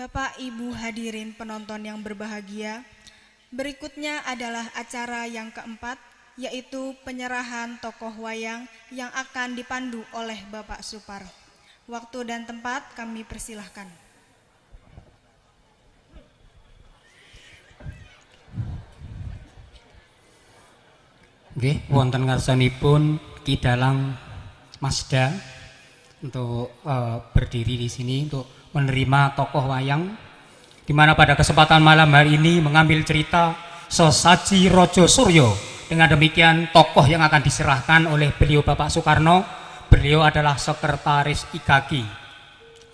Bapak, Ibu hadirin penonton yang berbahagia, berikutnya adalah acara yang keempat, yaitu penyerahan tokoh wayang yang akan dipandu oleh Bapak Supar. Waktu dan tempat kami persilahkan. Nggih, wonten ngarsanipun Ki Dalang Masda untuk berdiri di sini untuk menerima tokoh wayang, di mana pada kesempatan malam hari ini mengambil cerita Sesaji Rojo Suryo. Dengan demikian tokoh yang akan diserahkan oleh beliau Bapak Soekarno, beliau adalah sekretaris IGAKI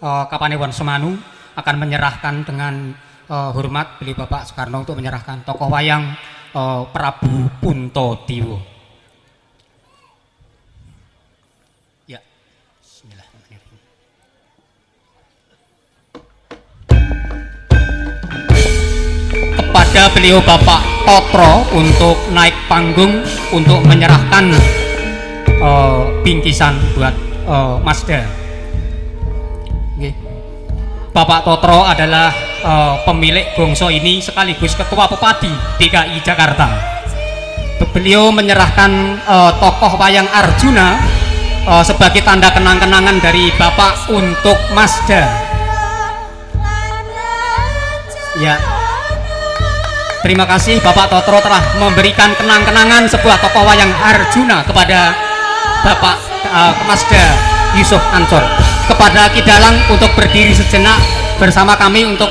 Kapanewon Semanu, akan menyerahkan dengan hormat beliau Bapak Soekarno untuk menyerahkan tokoh wayang Prabu Puntadewa. Ya, bismillahirrahmanirrahim. Kepada beliau Bapak Totro untuk naik panggung untuk menyerahkan bingkisan buat Masda. Nggih. Bapak Totro adalah pemilik gongso ini sekaligus ketua Pepadi DKI Jakarta. Beliau menyerahkan tokoh wayang Arjuna sebagai tanda kenang-kenangan dari Bapak untuk Masda. Ya. Terima kasih Bapak Totro telah memberikan kenang-kenangan sebuah tokoh wayang Arjuna kepada Bapak Masda Yusuf Ansor. Kepada Ki Dalang untuk berdiri sejenak bersama kami untuk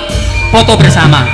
foto bersama.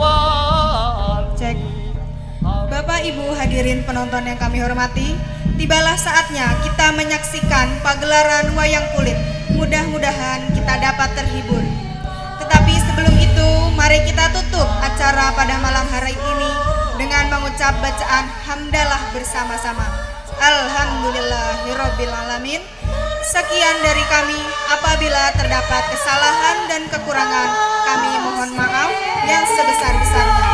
Bapak Cek. Bapak Ibu hadirin penonton yang kami hormati, tibalah saatnya kita menyaksikan pagelaran wayang kulit. Mudah-mudahan kita dapat terhibur. Tetapi sebelum itu, mari kita tutup acara pada malam hari ini dengan mengucap bacaan hamdalah bersama-sama. Alhamdulillahirabbil alamin. Sekian dari kami, apabila terdapat kesalahan dan kekurangan, kami mohon maaf yang sebesar-besarnya.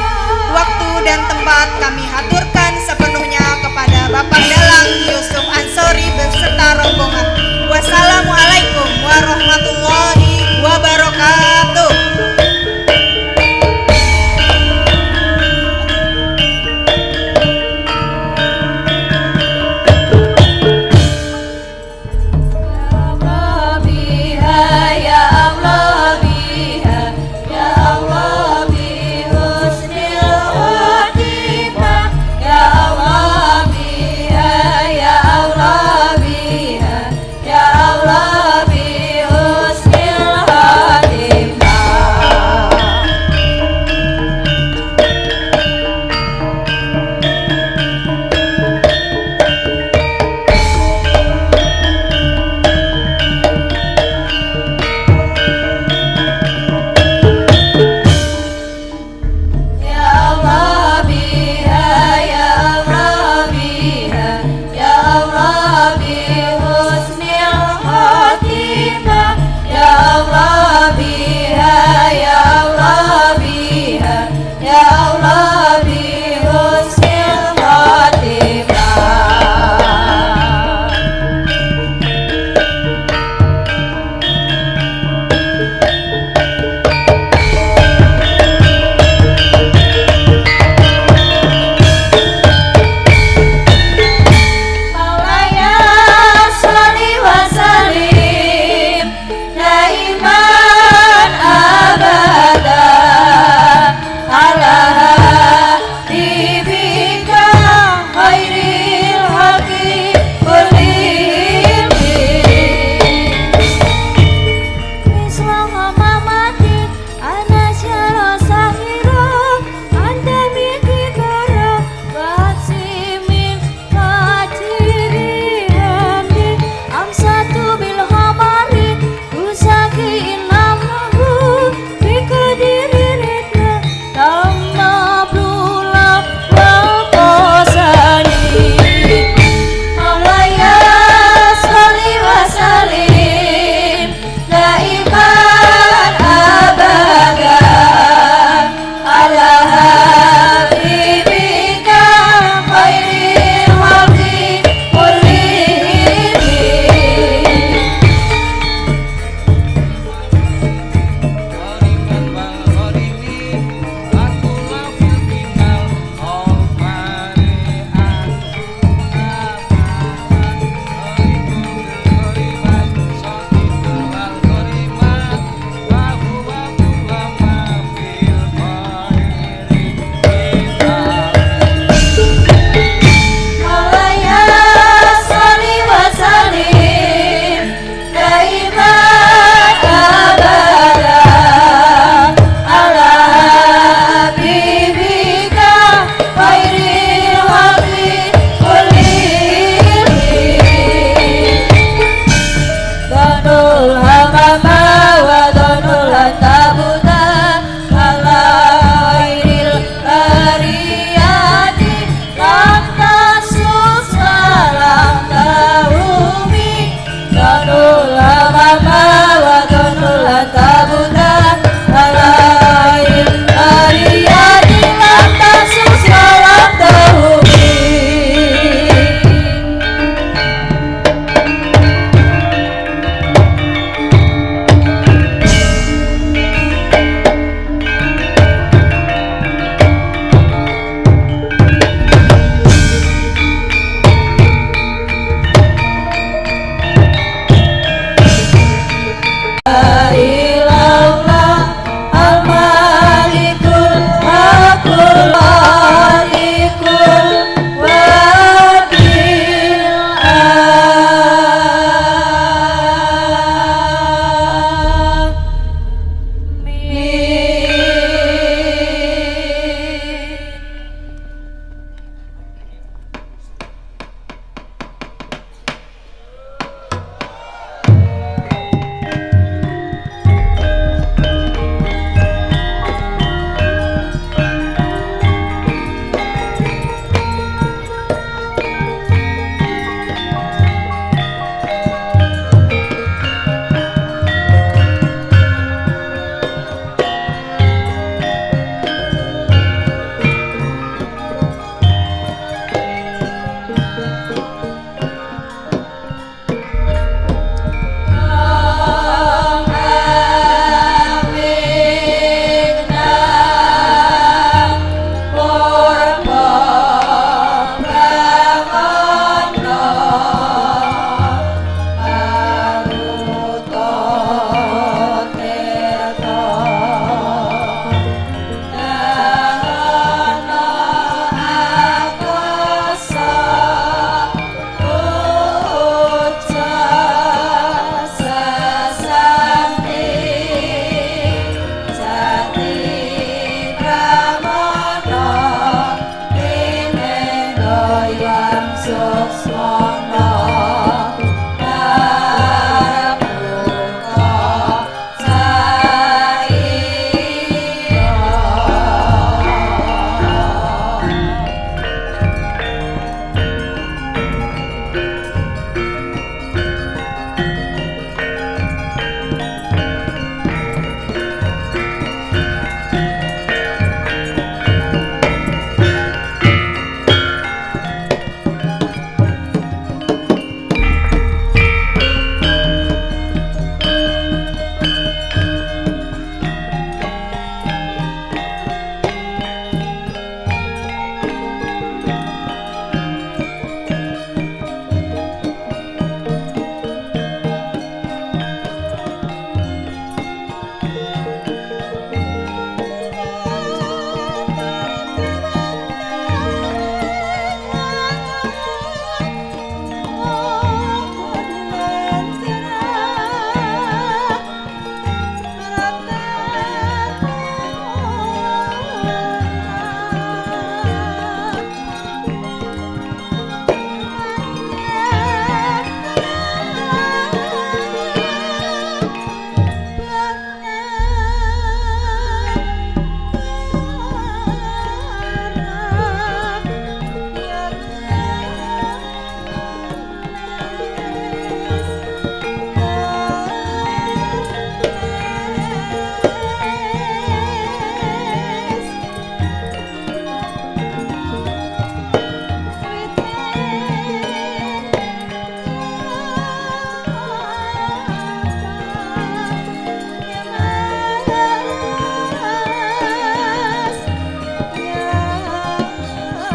Waktu dan tempat kami haturkan sepenuhnya kepada Bapak Dalang Yusuf Ansori beserta rombongan. Wassalamualaikum warahmatullahi wabarakatuh. Ya Allah biha, ya Allah bi husnil khotimah, ya Allah biha.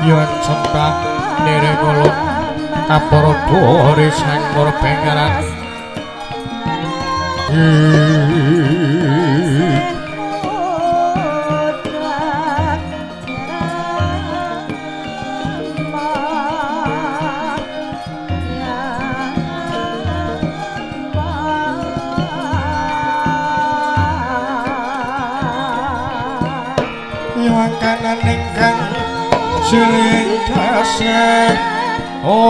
Yen sembah nderek ulun kaparada hari sang Pangeran. Kanan ingkang siling dasar oh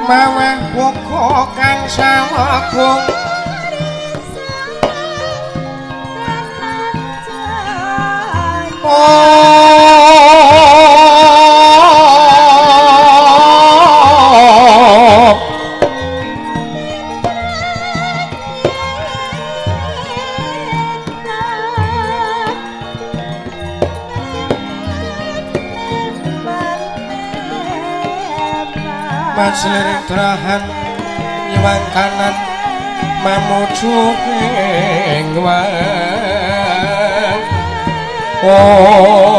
maweh woko kang sawagung Mas lirik terahan nyuwang kanan mamuju ing oh.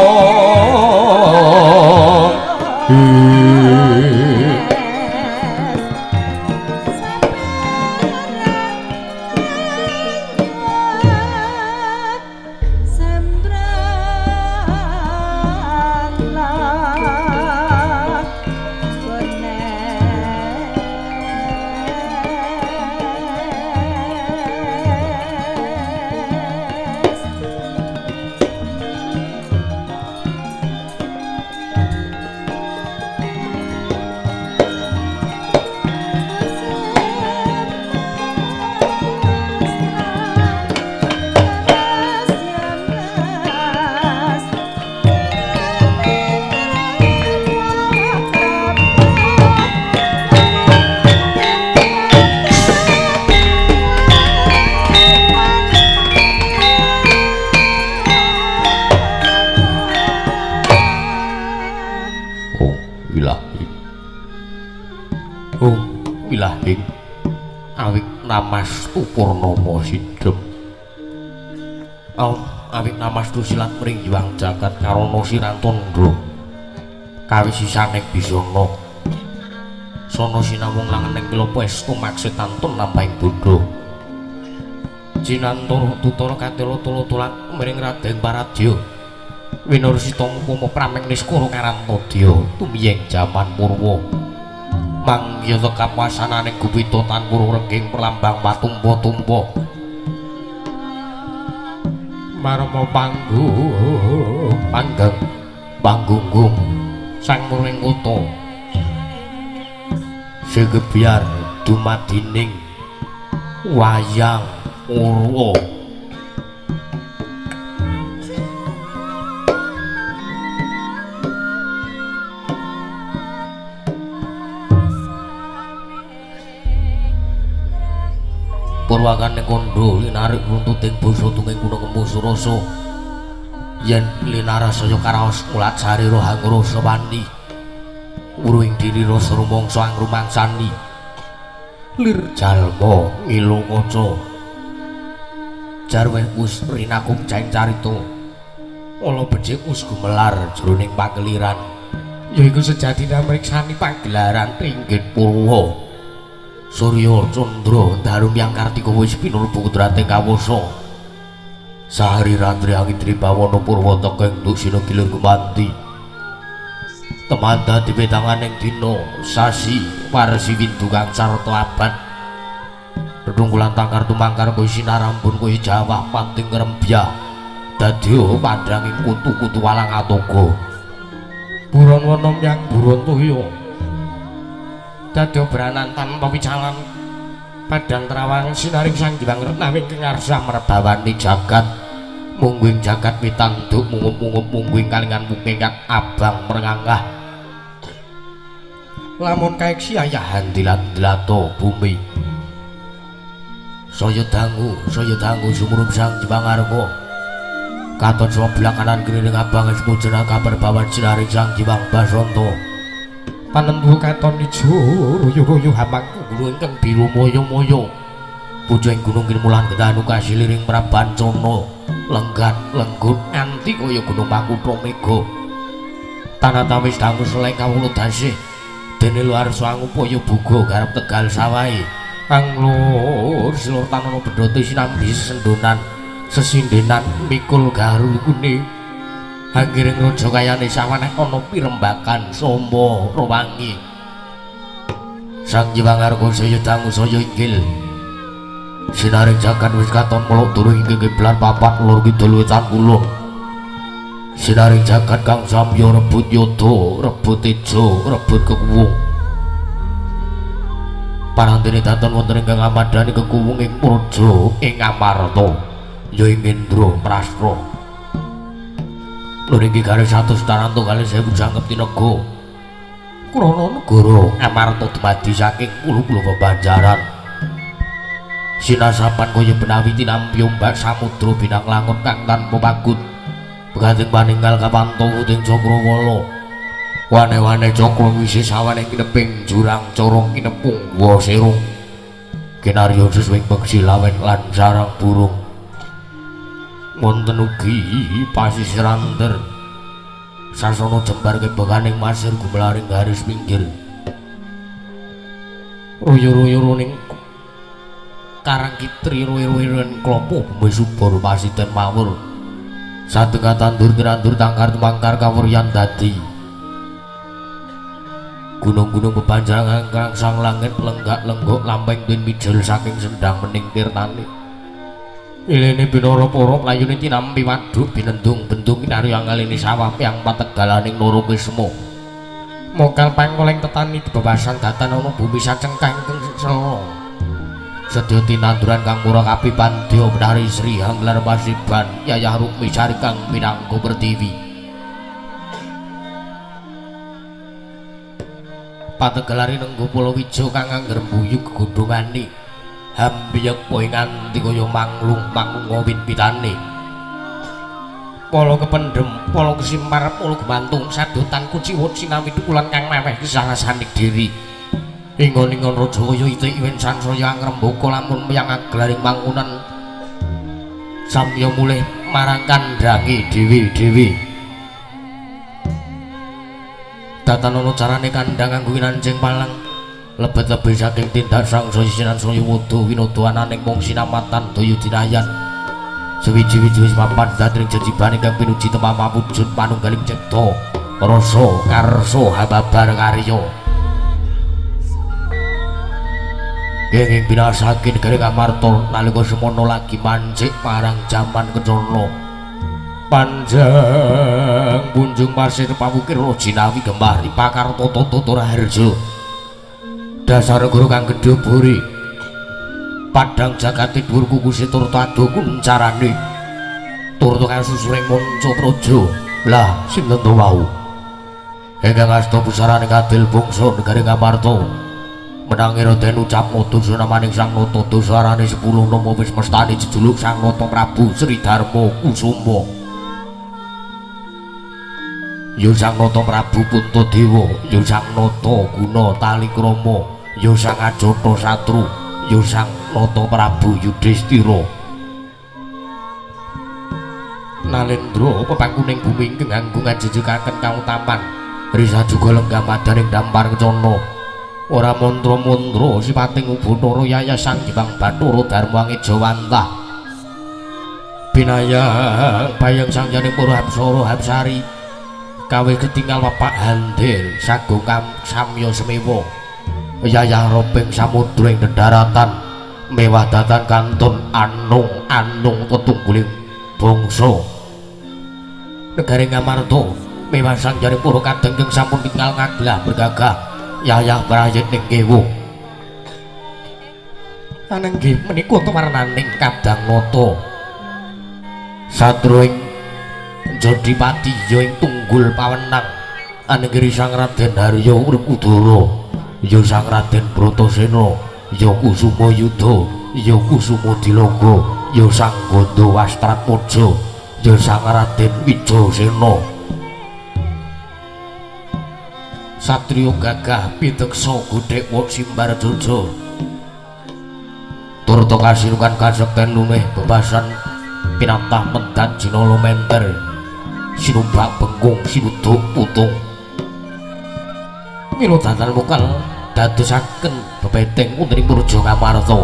Namastu purnama sidhem. Awit namastu silat mring Hyang Jagat karana sirantandra. Kawisisaning bisana. Sono sinawung langening pilopo estu maksud tantun lampahing bodho. Jinantara tutara katela tula-tulan mring Raden Paradya. Winursita ngupama prameng niskara karantadya tumiyeng jaman Purwa. Manggya tekap wasananing gupita tan purwa rengging perlambang patumpa-tumpa. Marma panggung panggang panggunggung sang muring kutha segebyar dumadining wayang Purwa. Purwakane kandha linarik runtuting basa tunging guna kemu surasa yen linarasaya karaos mulat sarira hangrasa wani wuruhing diri rasa rumangsa angrumangsani lir jalma ngilu kaca jarweh wis rinakum jaing carita ala becik wis gumelar jroning pakeliran yaiku sejatine mriksani pagelaran ringgit Purwa. Surya Candra daru yang Kartika wis pinurbu kudrate kawasa. Sahari ratri angin bawana purwa tekeng duksina gilir gumanti. Temanda dipetanganing dina sasi warsi windu kang sarta abad. Redungkulan tangkar tumangkar kuwi sinarambun kuwi jawah panting rembya. Dadya padhanging kutu-kutu walang atoga. Buron wana yang buron toya. Dadya branan tanpa picalan padang terawang sinaring sang Hyang Retnawing kengarsa merbawani jagat mungguing jagat mitanduk mungup-mungup mungguing kalingan mungking kang abang merengangah lamun kaeksi ayahan dilat-dilato bumi. Saya dangu sumurup Sang Hyang Arga. Katon sebelah kanan kirining abang sepujen kabar bawan sinaring Sang Hyang Basanta. Panembu katon ijo ruyu-ruyu hamang gunung ingkang biru moyo-moyo. Pucuking gunung kimulan gedanu kasiliring Prabancana lenggan lenggut nganti kaya gunung Makutha Mega. Tanah tawis dangu seleng kawula dasih dene luar sangupaya buga garap tegal sawahe. Kang lur silur tanono bedhote sinambi sesendonan sesindenan mikul garukune. Anggiring raja kayane sawaneh ana pirembakan samba rawangi. Sang Hyang Arga saya dangu saya inggil. Sinaring jagat wis katon melok durung ing kiblat papat lor kidul wetan kulon. Sinaring jagat kang samya rebut yoda, rebut teja, rebut kekuwung. Parantene daton wonten ingkang amadhani kekuwung ing praja ing Amarta, ya ing Indra Prastra. Lur iki garis 100 taranto kalih 1000 jangkep tinega. Krana negara Amarta dumadi saking kula-kula pebanjaran. Sinasapan kaya benawi tinampi ombak samudra binang langut kang tanpa pagut. Begating paninggal kapanto wuting cakrawala. Wane-wane cakra wisi sawane kineping jurang corong kinepung guwa serung. Kinarya seswing peksi lawen lan sarang burung. Wonten ugi pasisiranter. Sasana jembar kebekaning pasir gumelaring garis pinggir. Ruyur-ruyuruning karang kitri ruwir-ruwiran klopo bumi subur pasiten mawur. Satengah tandur tinandur tangkar tumangkar kawuryan dadi. Gunung-gunung bebanjangan kang sang langit lenggak-lenggok lampeng tin mijil saking sendang mening tirtane. Ilene binara para layune tinampi waduk binendung bendung kinarya ngaline sawah yang pategalaning loro kisma. Mokal pangoleng tetani bebasan datan ana bumi sacengkang ing sela. Sedya tinanduran kang murah kapipandya menari Sri Hanglar Pasiban Yayah Rukmi Sari kang minangka pertiwi. Pategelari nenggo Palawija kang angger mbuyu gegondhongane hambiyek poe nganti kaya manglung-manglung wit-witane. Pala kependhem, pala kesimpar, pala gemantung sadotan kuciwut sinampi thukulan kang meweh kisarasaning diri. Ingon-ingon raja kaya itik iwen sansaya angrembaka lamun miyang agelaring mangunan samya mulih marang kandhange dhewe-dhewe. Tatanana carane kandhang kanggo winancing palang lebet-lebet saking tindak sangsaya sinan saya wuda winada ananing mung sinamatan daya dinayan. Suwiji-wiji wis papan datring jejibane kang pinuji temama wujud panunggaling cipta rasa karsa hababar karya. Kenging binasake negari Amarta nalika semono lagi mancik marang jaman kencana. Panjang punjung pasir pawukir jinawi gemah ripakar tata tata raharja. Dasar negara kang gedhe buri. Padhang jagate dhuwur kukuse turta ado kuncarane. Turta kasusuring manca praja. Lah sinten to wau? Ingkang asta pusarane kadil bangsa negari Amarta. Menangi Raden ucap nutur sunamaning Sang Nata dosarane 10 nama wis mestani jejuluk Sang Nata Prabu Sri Darma Kusuma. Ya Sang Nata Prabu Puntadewa, ya Sang Nata Guna Talikrama, ya Sang Ajata Satru, ya Sang Nata Prabu Yudhistira. Nalendra pepangkuning bumi ingkang nganggo ngajejegaken kautaman risa juga lenggah madaning dampar kencana. Ora mantra-mantra sipating Ubathara Yaya Sang Hyang Bathara Darma Angejawantah. Binayang bayang sang yaning para apsara hapsari kawe ketinggal wapak handil sago samya semewa. Yayah roping samudra ing dedaratan mewah datan kantun anung-anung tetungguling bangsa. Negari Ngamarta mewah sang yaning para kadang kang sampun tinggal ngaglah bergagah Yayah prayit ning kewu. Anenggih menika tumarnaning kadang nata. Satruing Jodipati ya ing tunggul pawenang. Anenggih Sang Raden Harya Werkudara, ya Sang Raden Bratasena, ya Kusuma Yudha, ya Kusuma Dilaga, ya Sang Ganda Wastratmaja, ya Sang Raden Wijasena. Satriya gagah pideksa godhek wak simbar jojo. Turta kasirukan kasekten lumeh bebasan pinantah mendat jinala menter sinumbak bengkung sinuduk putung. Mila datan mokal dadosaken bebeteng wonten ing Praja Ngamarta.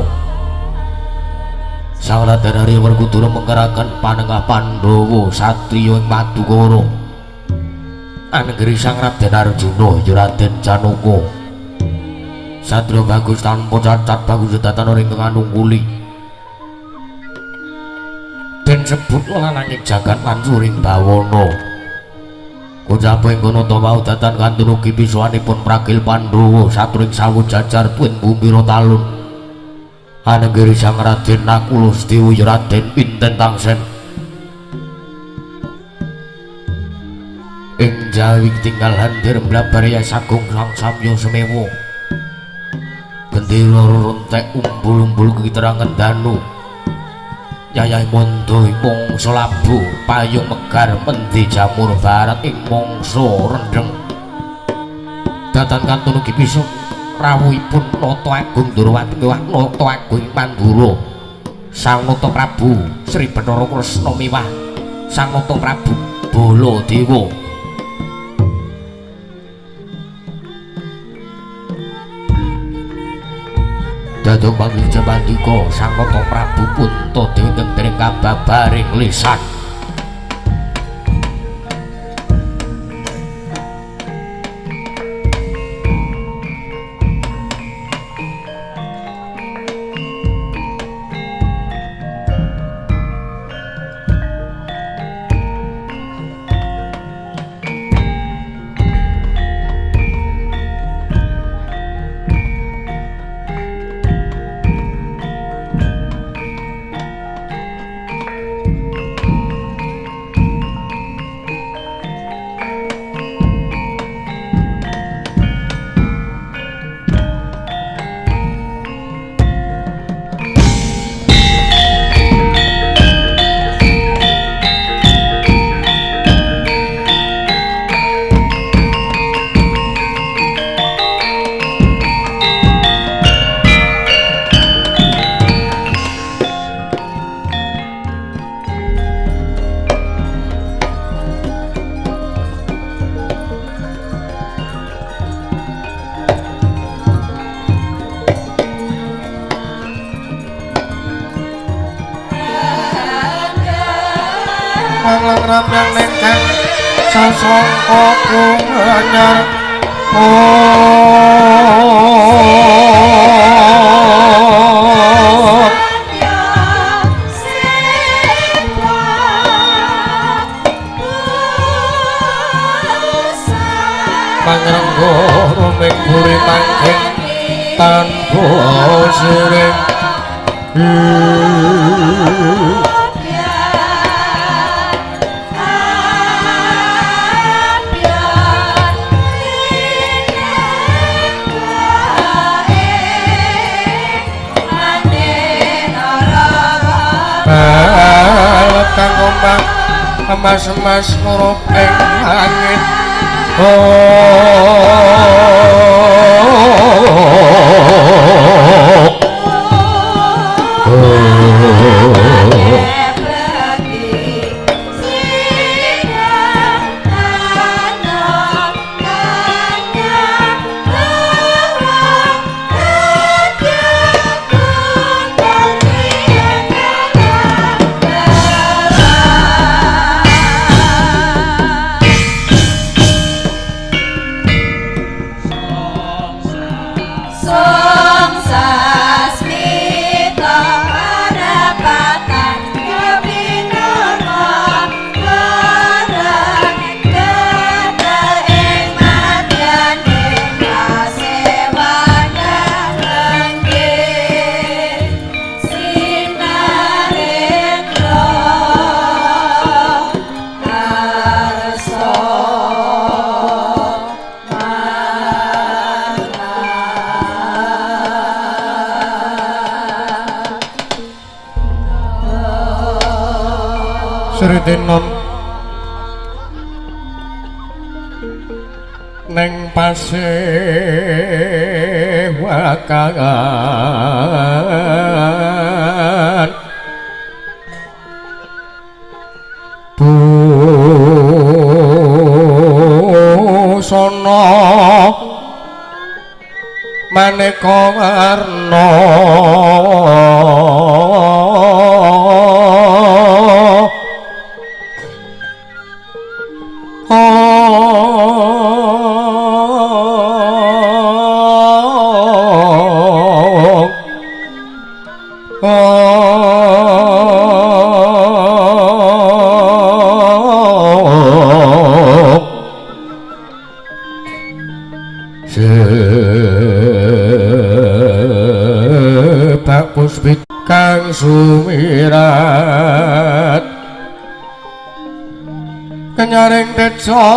Sang Raden Arya Werkudara mengkeraken panengah Pandhawa satriya ing Madukara. Anggeri Sang Raden Arjuna ya Raden Janaka. Satriya bagus tanpa cacat bagus datan ing anungkuli. Den sebut lananging jagat lan suring bawana. Kocap ing kono ta wau datan kantun ugi pisuwanipun pragil Pandhawa saturing sawu jajar tuwin bumi talun. Anggeri Sang Raden Nakula Sedewa ya Raden Pinten Tangsen. Ing jawi tinggal handir mblabar ya sagung sang samya semewa. Gendera rontek umbul-umbul kiterangan danu. Yayah mondo ing mangsa labu payung megar mendi jamur barat ing mangsa rendheng. Datan kantun ugi piso rawuhipun Nata Agung Ndorowati miwah Nata Agung Mandura. Sang Nata Prabu Sri Bathara Kresna miwah Sang Nata Prabu Baladewa. Dadung pangluja pandika Sang Nata Prabu Puntadewa ingkang dereng kababaring lisan. Ramyang nengkang sasongko kunganyar mangrenggo ruming buri mangking tanpa siring. Kang omah emas-emas ngurup ing langit. Sritinon neng pasewakan busana maneka warna Sebab puspit kang sumirat kenyaring teca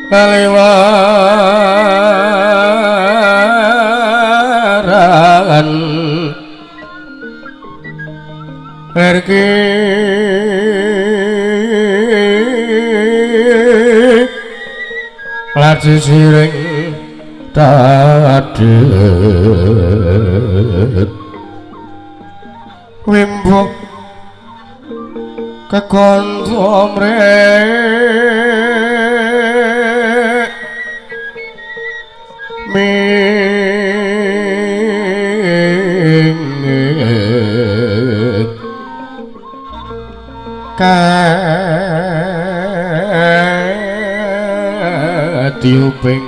kaliwaran erki laci siring tadhet wimbuk kekondo mrek mingit katiuping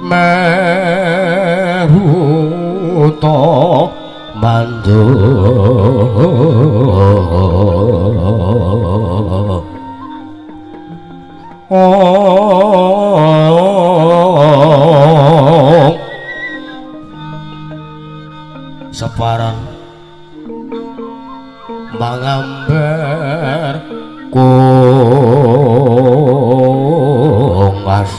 maruta mandu separan mangambar kongas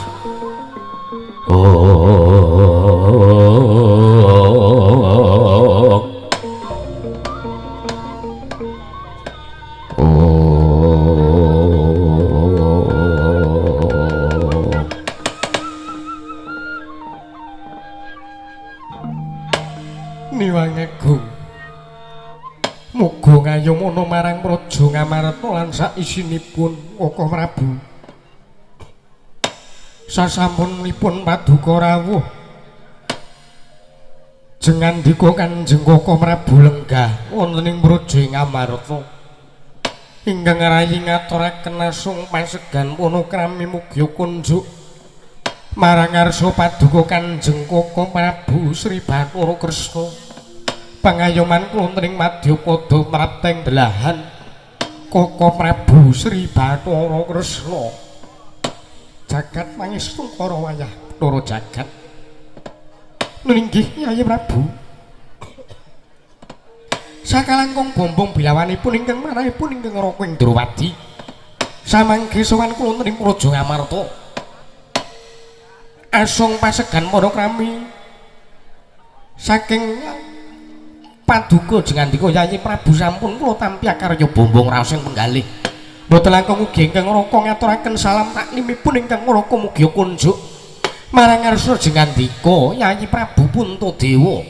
Niwangagung muga ngayomana marang Praja Ngamarta lan saisinipun Koko Prabu. Sasampunipun paduka rawuh jengandika Kanjeng Koko Prabu lenggah wonten ing Praja Ngamarta ingkang rayi ngaturaken asung pasegan panakrami mugi kunjuk marang ngarsa paduka Kanjeng Koko Prabu Sri Bathara Kresna. Pangayoman kula wonten ing madyapada mrapteng belahan Koko Prabu Sri Bathara Kresna. Jagat pangestu para wayah Bathara jagat. Nggih Yayi Prabu. Sakalangkung bombong bilawanipun ingkang manahipun ingkang Raka Indrawadi. Samangke sowan kula wonten ing Praja Ngamarta. Asung pasegan para krami saking paduka jengandika Yayi Prabu sampun kula tampi akarya bombong raos ing penggalih. Mboten langkung ugi ingkang Raka ngaturaken salam taklimipun ingkang Raka mugi kunjuk marang ngarsa jengandika Yayi Prabu Puntadewa.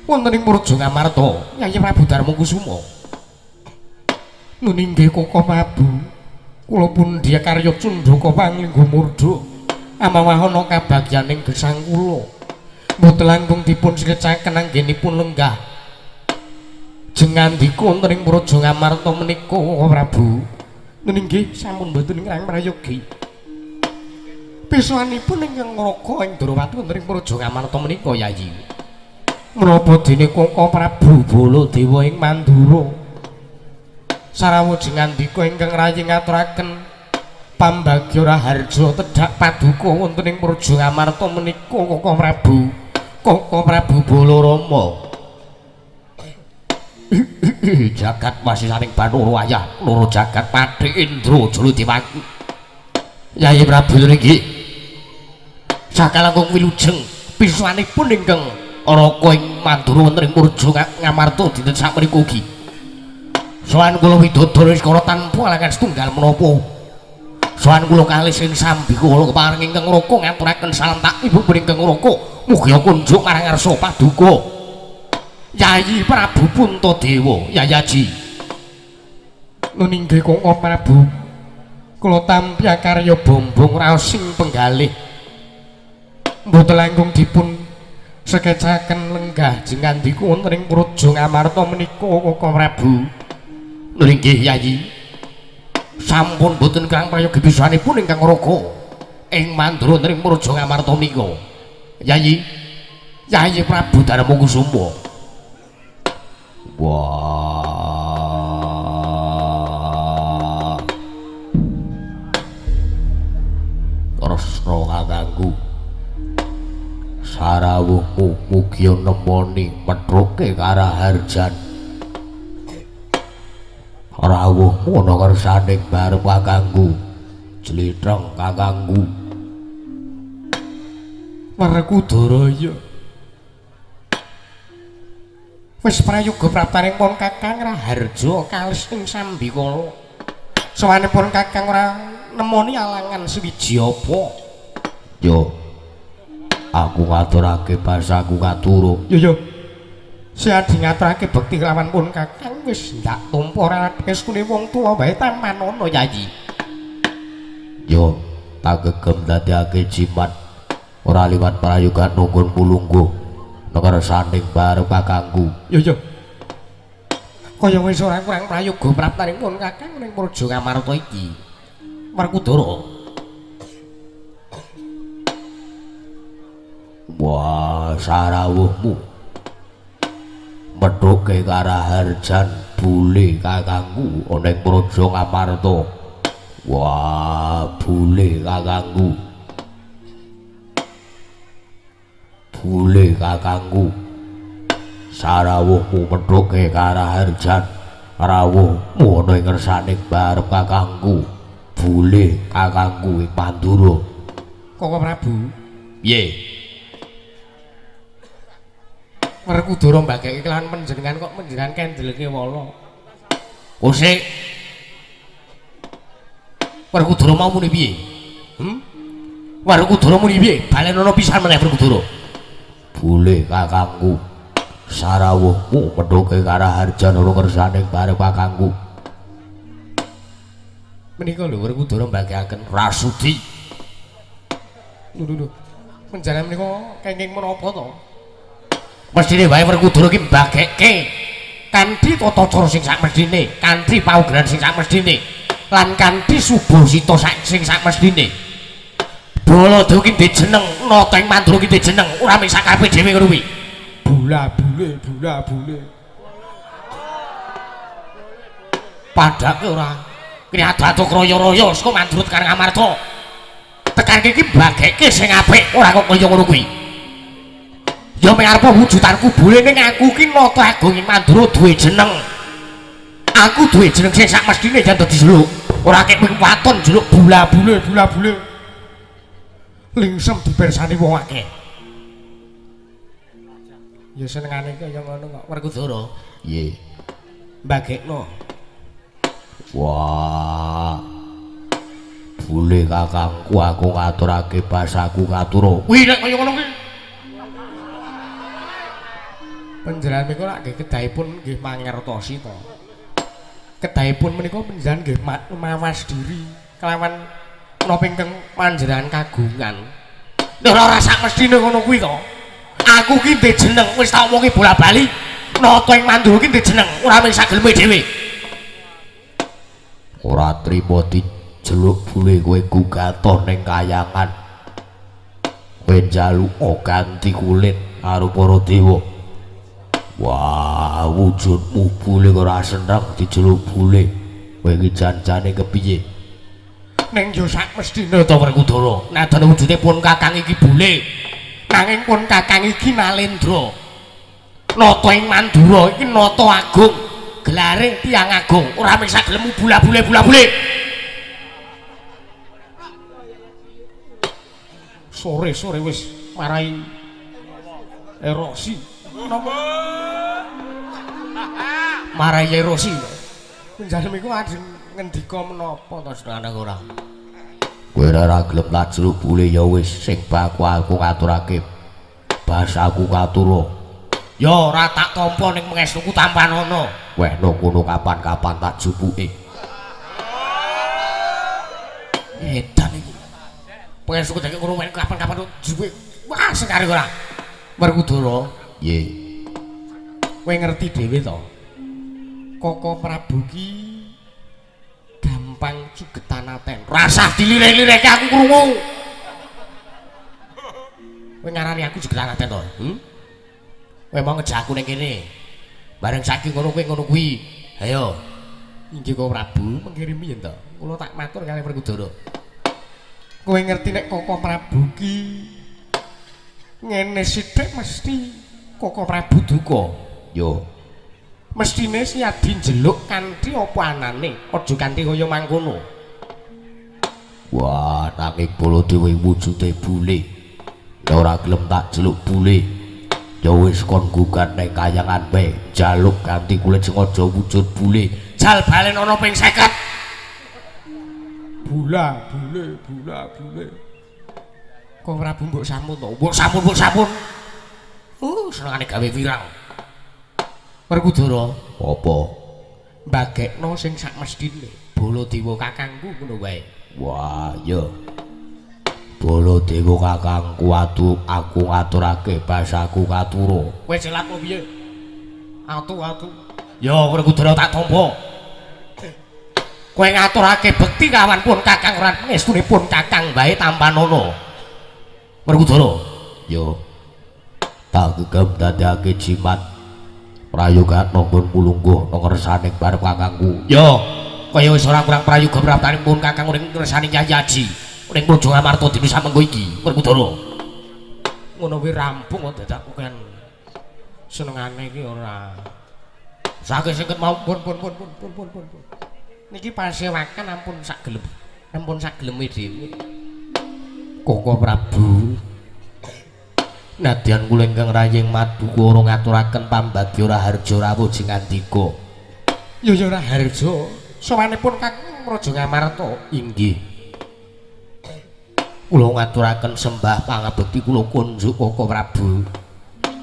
Wonten ing Praja Ngamarta Yayi Prabu Darmakusuma. Nun inggih Koko Prabu, kula pun karya cundhaka panglingga murda amawahana kabagyaning gesang kula. Mboten langkung dipun srecaken anggenipun lenggah jengandika wonten ing Praja Ngamarta menika Koko Prabu. Nun inggih sampun mboten ngrang prayogi. Pisowanipun ingkang Raka ing Ndrawati wonten ing Praja Ngamarta menika Yayi. Menapa dene Koko Prabu Baladewa ing Mandura sarawa jengandika ingkang rayi ngaturaken pambagya raharja tedhak paduka wonten ing Praja Ngamarta menika Koko Prabu. Koko Prabu Balarama. Jagat wasisaning Bathara wayah loro jagat Patih Indra Jala Dewaki. Yayi Prabu niki sakalangkung wilujeng pisanipun ingkang Raka ing Mandura wonten ing Praja Ngamarta dinten sakmenika ugi. Sowan kula widodara iskara tanpa alangan setunggal menapa. Sowan kula kalih sing sambikala kepareng ingkang Raka ngaturaken salam takmir ingkang Raka mugi kunjuk marang ngarsa paduka. Yayi Prabu Puntadewa Yayaji. Nun inggih Koko Prabu. Kula tampi karya bombong raos sing penggalih. Mboten langkung dipun sekecaken lenggah jengandika wonten ing Praja Ngamarta menika Koko Prabu. Nun inggih Yayi. Sampun boten kirang prayogi pisanipun ingkang Raka ing Mandura wonten ing Praja Ngamarta menika. Yayi, Yayi Prabu Darmakusuma. Wah. Kresna kakangku. Sarawuhmu mugi nemoni metruke karaharjan. Rawuhmu ana kersaning barep kakangku. Jlitheng kakangku. Werkudara ya. Wis prayoga praptaning pun Kakang Raharja kalis ing sambikala. Sowanipun Kakang ora nemoni alangan suwiji apa. Yo. Aku ngaturake basaku ngaturu. Yo yo. Seadi ngaturake bekti lawan pun Kakang wis ndak tumpa ora keskune wong tuwa wae tamanono Yayi. Yo, tak gegem dadekake jimat ora liwat prayogan nunggun pulungguh ngersane barep kakangku. Yo yo. Kaya wis ora kurang prayoga praptaning pun Kakang ning Praja Ngamarta iki. Werkudara. Wah, sarawuhmu methuke karaharjan bule kakangku ana ing Praja Ngamarta. Wah, bule kakangku. Bule kakangku. Sarawuhmu methuke karaharjan rawuhmu ana ing ngersane barep kakangku. Bule kakangku ing Mandura. Koko Prabu. Piye? Werkudara mbageke kelawan panjenengan kok panjenengan kendelke wala. Kosek. Werkudara mau muni piye? Werkudara muni piye? Balenono pisan meneh Werkudara. Bule kakangku. Sarawuhmu methuke karaharjan ora kersane barep kakangku. Menika lho Werkudara mbageaken rasudi. Lho lho. Panjenengan menika kenging menapa to? Mestine wae Werkudara ki mbageke kanthi tata cara sing sakmestine, kanthi paugeran sing sakmestine, lan kanthi subasita sing sakmestine. Baladha ki ndek jeneng, nata ing Mandura ki ndek jeneng, ora mung sakarepe dhewe ngono kuwi. Bula bule, bula bule. Padake ora. Kene ado-ado kraya-raya saka Mandura tekan Ngamarta. Tekan iki mbageke sing apik, ora kok kaya ngono kuwi. Ya mung arep wujudanku bule ning aku ki nata agung ing Mandura duwe jeneng. Aku duwe jeneng sing sakmestine yen dadi jeluk. Ora kek mung waton jeluk bula bule, bula bule. Lingsem dipersani wong akeh. Ya senengane kaya ngono kok Werkudara. Piye? Mbagekno. Wah. Bule kakangku aku ngaturake basaku ngatura. Kuwi nek kaya ngono kuwi. Panjenengan menika lak nggih kedahipun nggih mangertosi to. Kedahipun menika panjenengan nggih mawas diri kelawan napa ingkang panjenengan kagungan. Nek ora sakmestine ngono kuwi to. Aku ki ndek jeneng wis tak omongi bola-bali. Nata ing Mandura ki ndek jeneng, ora mung sageleme dhewe. Ora trimo dijeluk bule kowe gugata ning kayangan. Kowe njaluk ganti kulit karo para dewa. Wah, wujudmu bule ora seneng dijeluk bule. Kowe iki jan-jane kepiye? Ning yo sakmestine to Werkudara. Nadyan wujude pun kakang iki bule. Nanging pun kakang iki Nalendra. Nata ing Mandura iki nata agung. Gelare tiyang agung, ora mung sagelemu bula-bule bula-bule. Sore-sore wis marai Erosi. Napa? Marai erosi. Njalem iku ajeng ngendika menapa to senengane ora? Kowe ora gelem tak jeluk bule ya wis sing baku aku ngaturake. Basaku katura. Ya ora tak tampa ning mengestuku tampanana. Wehno kono kapan-kapan tak jupuke. Edan iki. Pengestuku dadi kono kapan-kapan jupuke. Wah, sekare ora. Werkudara, nggih. Kowe ngerti dhewe to? Koko Prabu ki gampang sugetan aten. Rasah dilirih-lirihke aku krungu. Kowe ngarani aku sugetan aten to? Kowe mau ngejak aku ning kene. Bareng saiki ngono kowe ngono kuwi. Ayo. Inggih Koko Prabu, mengkirimi yen to. Kula tak matur kalih Werkudara. Kowe ngerti nek Koko Prabu ki ngene sithik mesti Koko Prabu duka. Yo. Mestine Siyadi njeluk kanthi apa anane, aja kanthi kaya mangkono. Wah, nanging Baladewa wujude bule. Nek ora gelem tak jeluk bule. Ya wis kon gugat ning kayangan bae, njaluk ganti kulit sing aja wujud bule. Jal balen ana ping 50. Bula, bule, bula, bule. Kok Prabu mbok sampun to? Mbok sampun, mbok sampun. Senengane gawe wirang. Werkudara, apa? Mbagekno sing sak mestine. Baladewa kakangku ngono wae. Wah, iya. Baladewa kakangku atuh aku ngaturake basaku katura. Kowe jelat apa piye? Atu-atu. Ya Werkudara tak tampa. Kowe ngaturake bekti kawan pun kakang ora pengestunipun kakang bae tampanana. Werkudara, ya. Tak gegem dadekake jimat. Prayoga nanggon mulungguh nang ngersane barep kakangku. Ya, kaya wis ora kurang prayoga praptanipun kakang ning ngersane Kyai Aji. Ning Praja Ngamarta dina samengko iki, Werkudara. Ngono kuwi rampung kok dadak kan senengane iki ora. Saking sing mau pun pun pun pun pun pun pun. Niki pasewakan ampun sak gelem. Ampun sak geleme dhewe. Koko Prabu. Nadyan kula ingkang raying maduka ora ngaturaken pambagya Raharja rawuh jeng andika. Ya ya Raharja, sowanipun Kakang Raja Ngamarta. Inggih. Kula ngaturaken sembah pangabekti kula kunjuk Koko Prabu.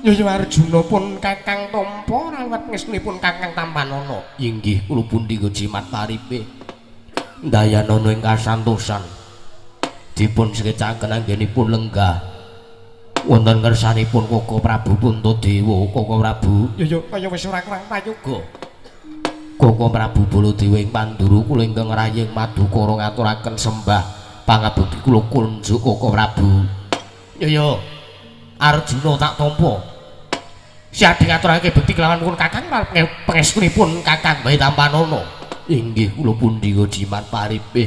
Ya ya Arjuna pun Kakang tampa rawat ngestunipun Kakang tampanana. Inggih kula pundi jimat paripe. Ndayanana ing kasantosan. Dipun sekecaken anggenipun lenggah. Wonten ngersanipun Koko Prabu Puntadewa. Koko Prabu, ya ya kaya wis ora kurang prayoga. Koko Prabu Baladewa ing Pandura kula ingkang raying maduka ngaturaken sembah pangabekti kula kunjuk Koko Prabu. Ya ya Arjuna tak tampa. Siadi ngaturake bekti kelawan pun Kakang pangestunipun Kakang bae tampanana. Inggih kula pundi jimat paripe.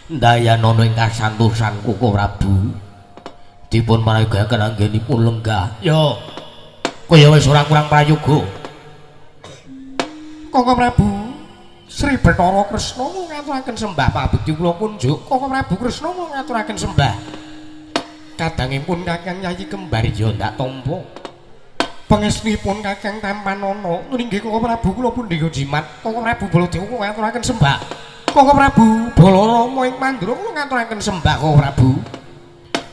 Ndayanana ing kasantosan Koko Prabu. Dipun prayogaken anggenipun lenggah. Ya. Kaya wis ora kurang prayoga. Koko Prabu Sri Bathara Kresna ngaturaken sembah pangabekti kula kunjuk. Koko Prabu Kresna ngaturaken sembah. Kadangipun Kakang Yayi Kembar ya ndak tampa. Pangestunipun Kakang tampanana. Inggih Koko Prabu kula pundi jimat. Koko Prabu Baladewa ngaturaken sembah. Koko Prabu Balarama ing Mandura kula ngaturaken sembah Koko Prabu.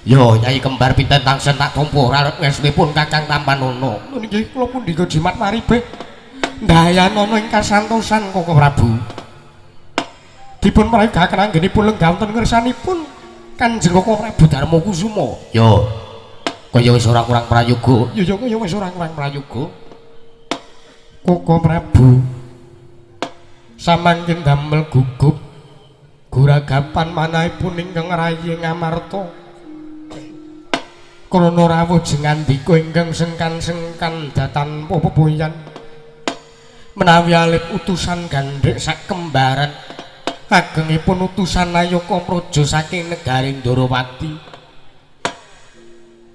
Yo Nyai Kembar pinten tangsen tak tampa ora ngestunipun Kakang tampanana. Nggih kula pundi jimat maribe. Ndayanana ing kasantosan Koko Prabu. Dipun prayogaken anggenipun lenggah wonten ngersanipun Kanjeng Koko Prabu Darma Kusuma. Yo. Kaya wis ora kurang prayoga. Ya ya kaya wis ora kurang prayoga. Koko Prabu samangkin damel gugup guragapan manahipun ingkang rayi Ngamarta. Krana rawuh jeng andika ingkang sengkan-sengkan datan pepoyan menawi alip utusan gandhek sak kembaran agengipun utusan Nayaka Praja saking negari Ndorowati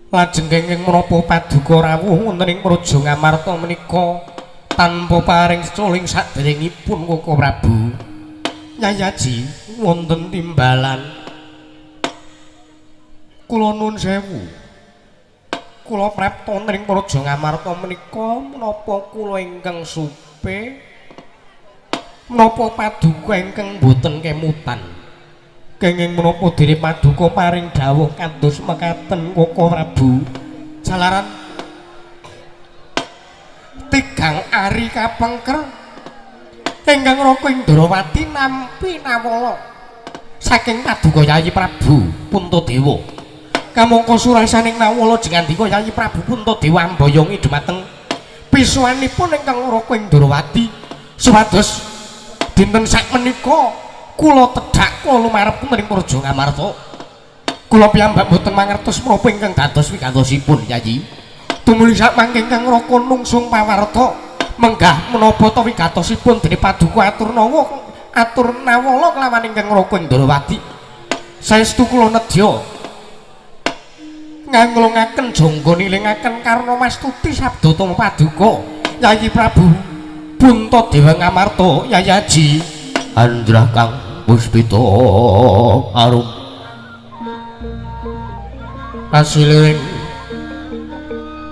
lajeng kenging menapa paduka rawuh wonten ing Praja Ngamarta menika tanpa paring secoling saderengipun Koko Prabu. Nyai Aji wonten timbalan. Kula nuwun sewu. Kula prapta ing Praja Ngamarta menika menapa kula ingkang supe menapa paduka ingkang boten kemutan kenging menapa dene paduka paring dawuh kados mekaten Koko Prabu jalaran tigang ari kapengker ingkang Raka Indrawati nampi nawala saking paduka Yayi Prabu Puntadewa. Kamangka surasaning nawala jengandika Yayi Prabu Puntadewa ambayongi dumateng pisuwanipun ingkang Raka Indrawati supados dinten sakmenika kula tedhak kula lumarep ing Praja Ngamarta. Kula piyambak boten mangertos menapa ingkang dados wigatosipun Yayi. Tumuli sakmangke ingkang Raka nungsung pawarta menggah menapa ta wigatosipun dene paduka atur nawala kelawan ingkang Raka Indrawati. Saestu kula nedya nganglungaken jangga nilingaken karna mastuti sabda tama paduka Yayi Prabu Puntadewa Ngamarta Yayi Aji Andrah Kang Puspita Arum asiliring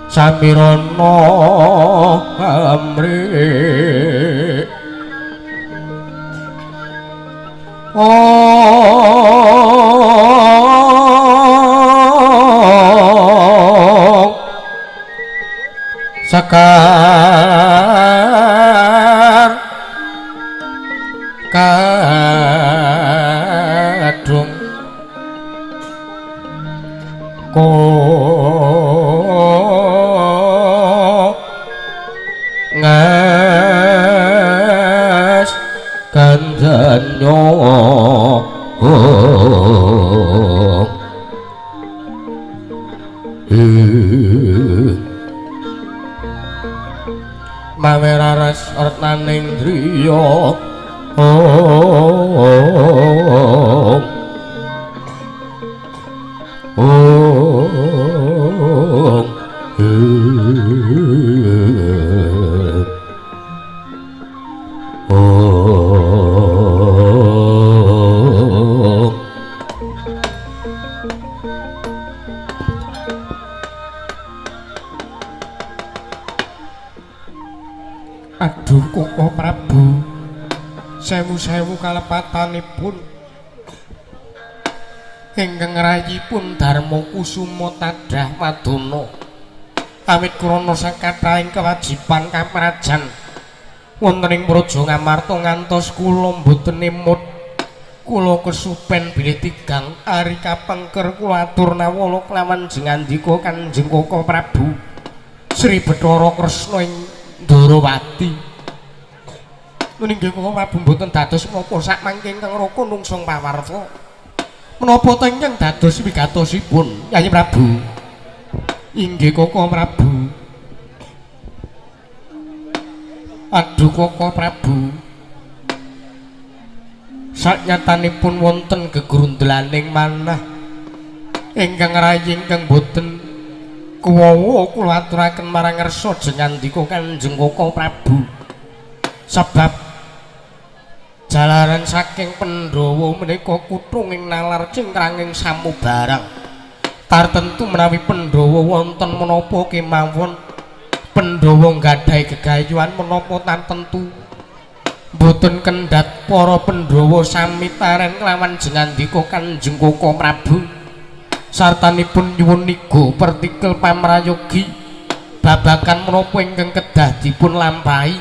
samirana amri sekar kadung ko ngas kandanyo mawe raras retnaning driya ong ong ong. Aduh Koko Prabu, sewu-sewu kalepatanipun ingkang rayipun Darma Kusuma tadah wadana awit krana sakathahing kewajiban kaprajan wonten ing Praja Ngamarta ngantos kula mboten emut kula kesupen bilih tigang ari kapengker kula atur nawala kelawan jengandika Kanjeng Koko Prabu Sri Bathara Kresna ing Ndorowati. Nggih Koko Prabu mboten dados menapa sakmangke ingkang Raka nungsung pawarta. Menapa ta ingkang dados wigatosipun Yayi Prabu? Inggih Koko Prabu. Aduh Koko Prabu. Saknyatanipun wonten gegrundelaning manah ingkang rayi ingkang boten kuwawa kula aturaken marang ngersa jengandika Kanjeng Koko Prabu. Sebab jalaran saking Pandhawa menika kuthunging nalar cingkranging samubarang. Tartentu menawi Pandhawa wonten menapa kemawon Pandhawa nggadahi gegayuhan menapa tartentu mboten kendhat para Pandhawa sami taren kelawan jengandika Kanjeng Koko Prabu. Sartanipun nyuwun nigo pertikel pamrayogi babagan menapa ingkang kedah dipun lampahi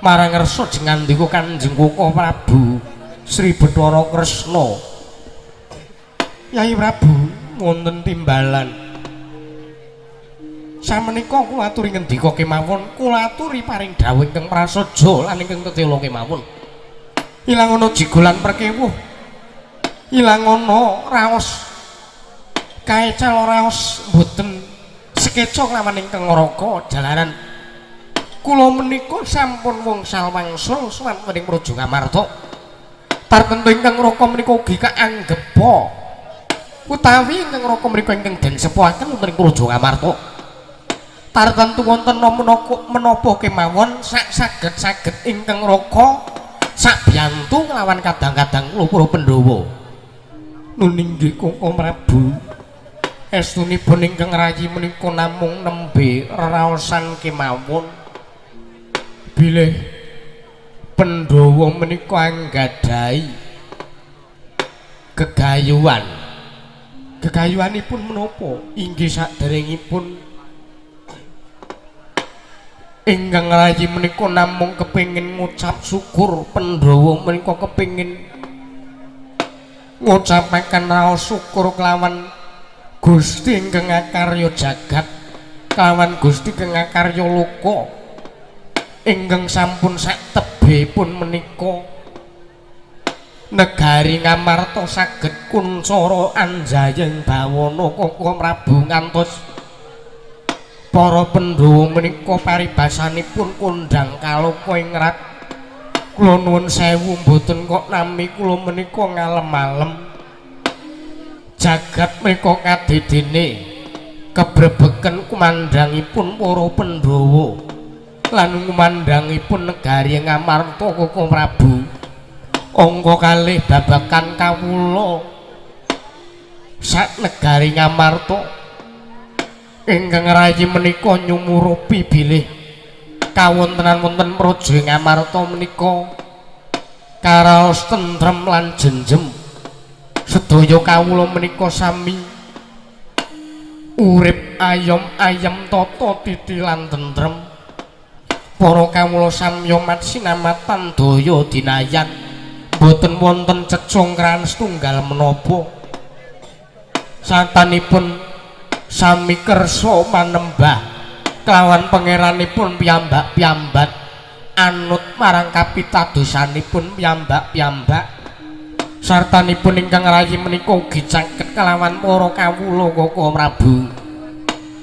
marang ngersa jengandika Kanjeng Koko Prabu Sri Bathara Kresna. Yayi Prabu wonten timbalan samenika kula aturi ngendika kemawon kula aturi paring dawuh ingkang prasaja lan ingkang tetela kemawon. Ilang ana jigolan perkewuh, ilang ana raos kaecal raos mboten sekeca kelawan ingkang Raka jalaran kula menika sampun wngsal wangsul sowan ing Praja Ngamarta. Tartentu ingkang Raka menika ugi kaanggepa utawi ingkang Raka menika ingkang den sepuhaken wonten ing Praja Ngamarta. Tartentu wonten menapa kemawon sak saged-saged ingkang Raka sakbiyantu kelawan kadang-kadang kula para Pandhawa. Nun inggih Koko Prabu. Estunipun ingkang rayi menika namung nembe reraosan kemawon bilih Pandhawa menika anggadhahi gegayuhan. Gegayuhanipun menapa? Inggih saderengipun ingkang rayi menika namung kepengin ngucap syukur. Pandhawa menika kepengin ngucapaken raos syukur kelawan Gusti ingkang akarya jagat, kelawan Gusti ingkang akarya loka ingkang sampun saktebihipun menika negari Ngamarta saged kuncara anjayeng bawana Koko Prabu ngantos para Pandhawa menika paribasanipun kondhang kaloka ing rat. Kula nuwun sewu mboten kok nami kula menika ngalem-alem. Jagat menika kadedene kebrebeken kumandhangipun para Pandhawa lan kumandhangipun negari Ngamarta Koko Prabu. Angka kalih babakan kawula sak negari Ngamarta ingkang rayi menika nyumurupi bilih kawontenan wonten praja Ngamarta menika karaos tentrem lan jenjem. Sedaya kawula menika sami urip ayom ayem tata titi lan tentrem. Para kawula samya matsinamatan daya dinayan, boten wonten cecongkran setunggal menapa. Satanipun sami kersa manembah kelawan pangeranipun piyambak-piyambak anut marang kapitadosanipun piyambak-piyambak. Sartanipun ingkang rayi menika ugi caket kelawan para kawula Koko Prabu.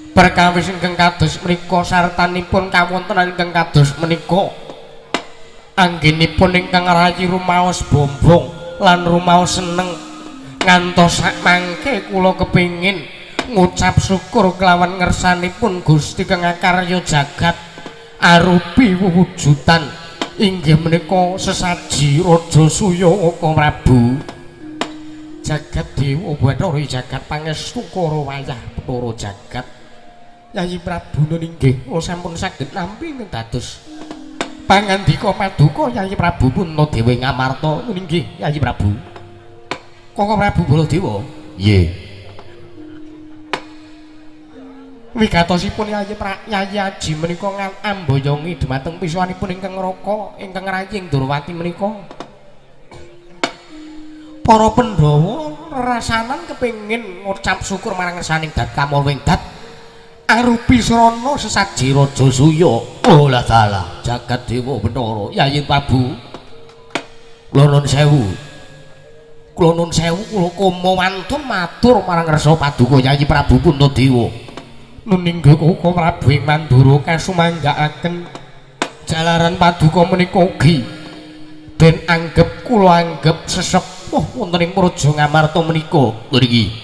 Perkawis ingkang kados menika sartanipun kawontenan ingkang kados menika anggenipun ingkang rayi rumaos bombong lan rumaos seneng ngantos sak mangke kula kepengin ngucap syukur kelawan ngersanipun Gusti kang akarya jagat arupi wujudan inggih menika sesaji Raja Suya Koko Prabu. Jagat dewa bathara jagat pangestu kara wayah Bathara jagat. Yayi Prabu nun inggih kula sampun saged nampi dados pangandika paduka Yayi Prabu Puntadewa Ngamarta. Nun inggih Yayi Prabu. Koko Prabu Baladewa. Nggih. Wigatosipun Yayi Aji menika amboyongi dumateng pisuwanipun ingkang Raka ingkang rayi Ndorowati menika. Para Pandhawa rasanan kepengin ngucap syukur marang ngersaning dat kamulwing dat arupi srana sesaji Raja Suya. Oh lah dalah jagat dewa Bathara Yayi Prabu. Kula nuwun sewu. Kula nuwun sewu kula koma wantun matur marang ngersa paduka Yayi Prabu Puntadewa. Nuningga Koko Prabu ing Mandura kasumanggaaken jalaran paduka menika ugi den anggep kula anggep sesepuh wonten ing Praja Ngamarta menika. Niki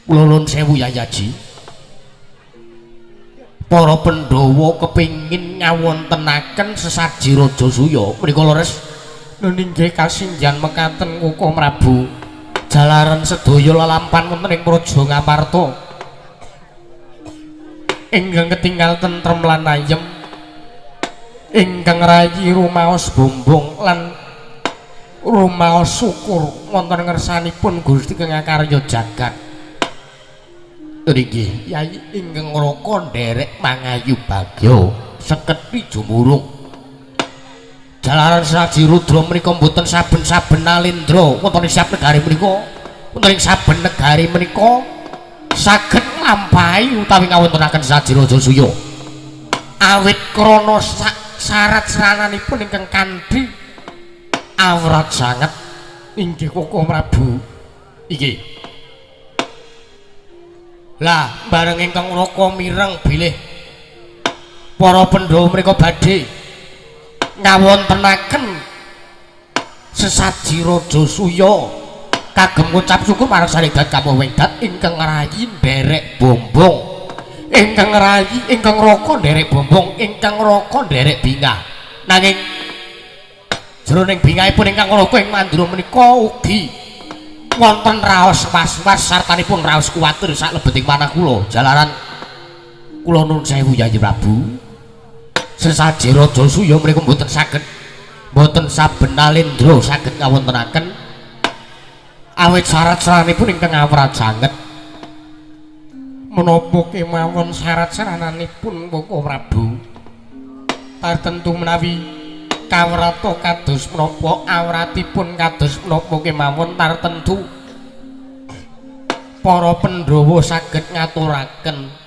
kula nuwun sewu Yayi Aji. Para Pandhawa kepengin ngawontenaken sesaji Raja Suya menika leres. Nuningga kasinggihan mekaten Koko Prabu jalaran sedaya lelampan wonten ing Praja Ngamarta ingkang ketinggal tentrem lan ayem, ingkang rayi rumaos bombong lan rumaos syukur wonten ngersanipun Gusti kang akarya jagat. Niki Yayi ingkang Raka nderek mangayu bagya sekethi jumurung. Jalaran saji rudra menika mboten saben-saben nalendra wonten ing saben negari menika, wonten ing saben negari menika saged nglampahi utawi ngawontenaken sesaji Raja Suya. Awit krana syarat sarananipun ingkang kanthi awrat sanget inggih Koko Prabu. Inggih. Lah bareng ingkang Raka mireng bilih para Pandhawa menika badhe ngawontenaken sesaji Raja Suya kagem ngucap syukur marang Saridat Kamawengdat ingkang rayi nderek bombong, ingkang rayi ingkang Raka nderek bombong, ingkang Raka nderek bingah. Nanging jroning bingahipun ingkang Raka ing Mandura menika ugi Wonten raos was-was sartanipun raos kuwatir saklebeting manah kula. Jalaran kula nun sewu Yayi Prabu. Sesaji Raja Suya mriku mboten saged, mboten saben nalendra saged ngawontenaken awit syarat saranipun ingkang awrat sanget. Menapa kemawon syarat sarananipun Koko Prabu? Tartentu menawi kawrata kados menapa awratipun kados menapa kemawon tartentu para Pandhawa saged ngaturaken.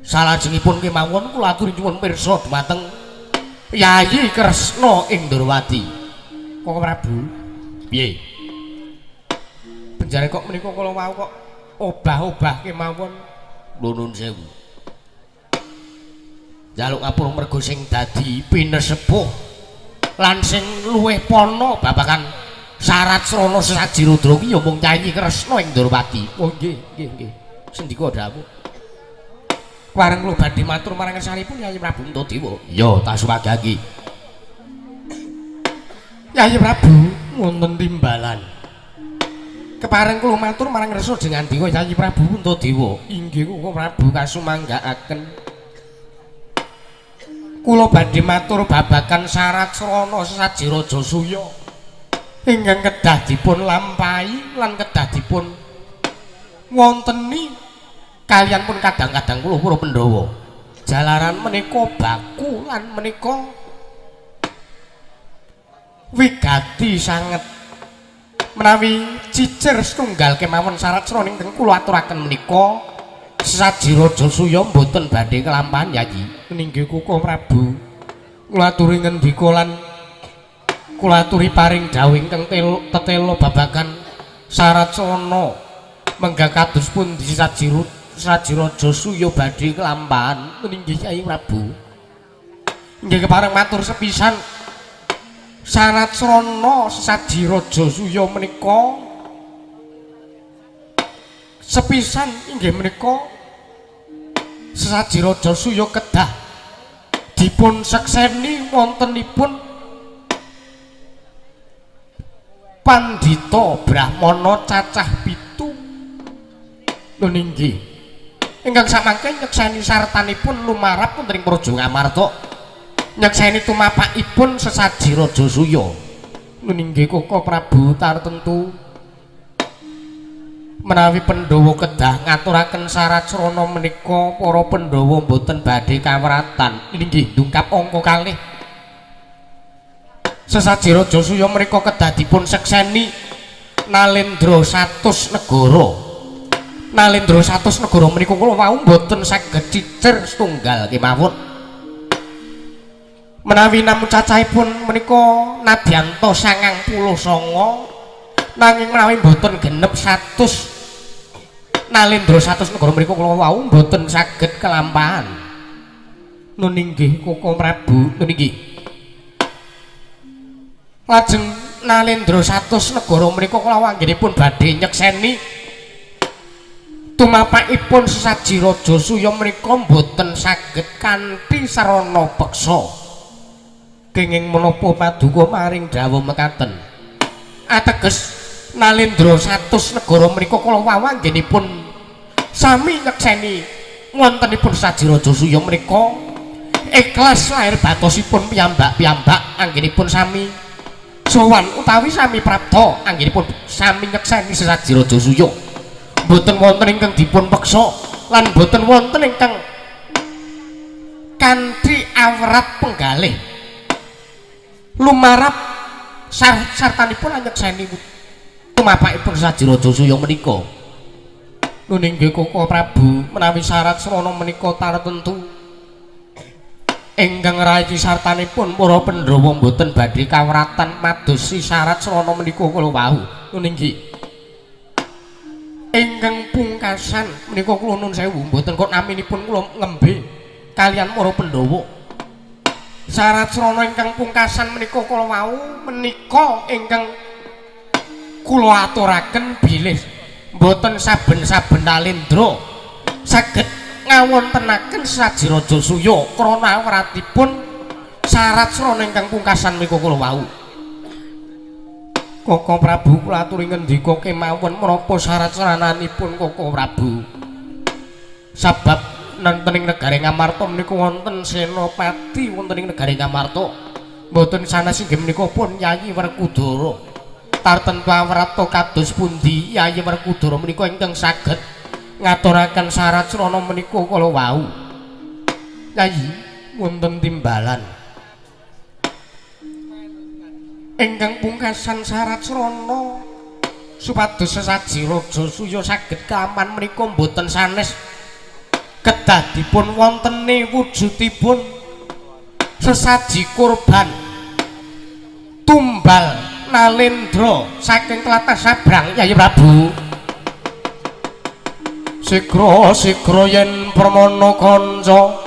Salajengipun kemawon kula aturi nyuwun pirsa dhumateng Yayi Kresna ing Ndorowati. Koko Prabu, piye? Benjare kok menika kula wau kok obah-obah kemawon. Lho nun sewu. Njaluk ngapura mergo sing dadi pinesepuh lan sing luwih pana babagan syarat srana sesaji rudra ki ya mung Yayi Kresna ing Ndorowati. Oh nggih, nggih, nggih. Sendika dawuh. Wareng kula badhe matur marang kersanipun Yayi Prabu Puntadewa. Ya, tak suwagake. Yayi Prabu wonten timbalan. Kepareng kula matur marang kersa jengandika Yayi Prabu Puntadewa. Inggih Koko Prabu kasumanggaaken. Kula badhe matur babagan syarat srana sesaji Raja Suya ingkang kedah dipun lampahi lan kedah dipun wonteni kalian pun kadang-kadang kula para Pandhawa. Jalaran menika baku lan menika wigati sanget. Menawi cicir setunggal kemawon syarat srana ingkang kula aturaken menika sesaji Raja Suya mboten badhe kelampahan Yayi. Inggih Koko Prabu, kula aturi ngendika lan kula aturi paring dawuh ingkang tetela babagan syarat srana menggah kados pundi sesaji Raja Suya badhe kelampahan. Inggih Yayi Prabu. Inggih kepareng matur sepisan syarat srana sesaji Raja Suya menika sepisan inggih menika sesaji Raja Suya kedah dipun sekseni wontenipun pandhita brahmana cacah 7. Lho inggih ingkang samangke nyekseni sartanipun lumarap wonten ing Praja Ngamarta nyekseni tumapakipun sesaji Raja Suya. Lho inggih Koko Prabu tartentu menawi Pandhawa kedah ngaturaken syarat srana menika para Pandhawa mboten badhe kawratan. Inggih ndungkap angka kalih sesaji Raja Suya menika kedah dipun sekseni nalendra 100 negara. Nalendra 100 negara menika kula wau mboten saged cicir setunggal kemawon. Menawi namung cacahipun menika nadyanta 99 nanging menawi mboten genep 100 nalendra 100 negara menika kula wau mboten saged kelampahan. Nun inggih Koko Prabu, nun inggih. Lajeng nalendra 100 negara menika kula anggenipun badhe nyekseni tumapakipun sesaji Raja Suya menika mboten saged kanthi sarana peksa. Kenging menapa paduka maring dawuh mekaten? Ateges nalendra 100 negara menika kula wau anggenipun sami nyekseni wontenipun sesaji Raja Suya menika ikhlas lahir batosipun piyambak-piyambak anggenipun sami sowan utawi sami prapta anggenipun sami nyekseni sesaji Raja Suya. Mboten wonten ingkang dipun peksa lan mboten wonten ingkang kanthi awrat penggalih lumarap sartanipun anyekseni tumapakipun sesaji Raja Suya menika. Nun inggih Koko Prabu, menawi syarat srana menika tartentu ingkang rayi sartanipun para Pandhawa mboten badhe kawratan madosi syarat srana menika kula wau. Nun inggih ingkang pungkasan menika kula nun sewu mboten kok naminipun kula ngembe kalian para Pandhawa. Syarat srana ingkang pungkasan menika kula wau menika ingkang kula aturaken bilih mboten saben-saben nalendra saged ngawontenaken sesaji Raja Suya krana awratipun syarat srana ingkang pungkasan menika kula wau. Koko Prabu kula aturi ngendika kemawon menapa syarat sarananipun Koko Prabu. Sabab nenten ing negari Ngamarta menika wonten senopati wonten ing negari Ngamarta. Mboten sanes inggih menika pun Yayi Werkudara. Tartemtu awrata kados pundi Yayi Werkudara menika ingkang saged ngaturaken syarat srana menika kala wau. Yayi wonten timbalan ingkang pungkasan syarat srana supados sesaji Raja Suya saged kaman menika mboten sanes kedah dipun wontene wujudipun sesaji kurban tumbal Nalendra saking tlatah Sabrang. Yayi Prabu sigra sigra yen permana kanca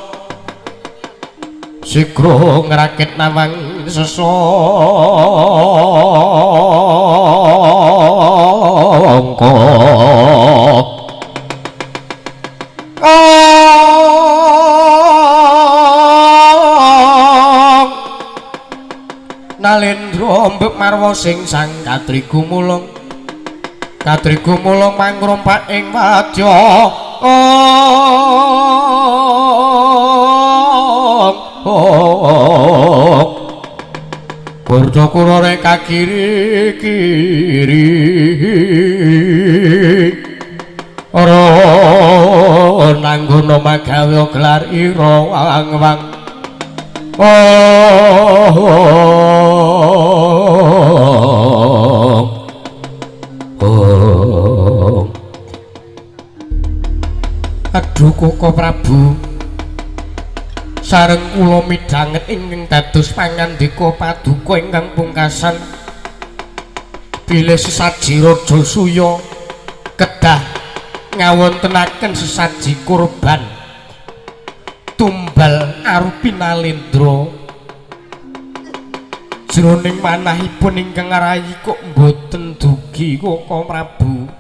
sigra ngrakit nawang sesangka. Nalendra mbek marwa sing sang katri gumulung, katri gumulung mangrompak ing wadya. Kurda kurore kakiri kiri ora nanggono magawe gelar ira wang-wang. Aduh Koko Prabu, sareng kula midhanget ingkang dados pangandika paduka ingkang pungkasan bilih sesaji Raja Suya kedah ngawontenaken sesaji kurban tumbal arupi Nalendra. Jroning manahipun ingkang ngarayi kok mboten dugi Koko Prabu.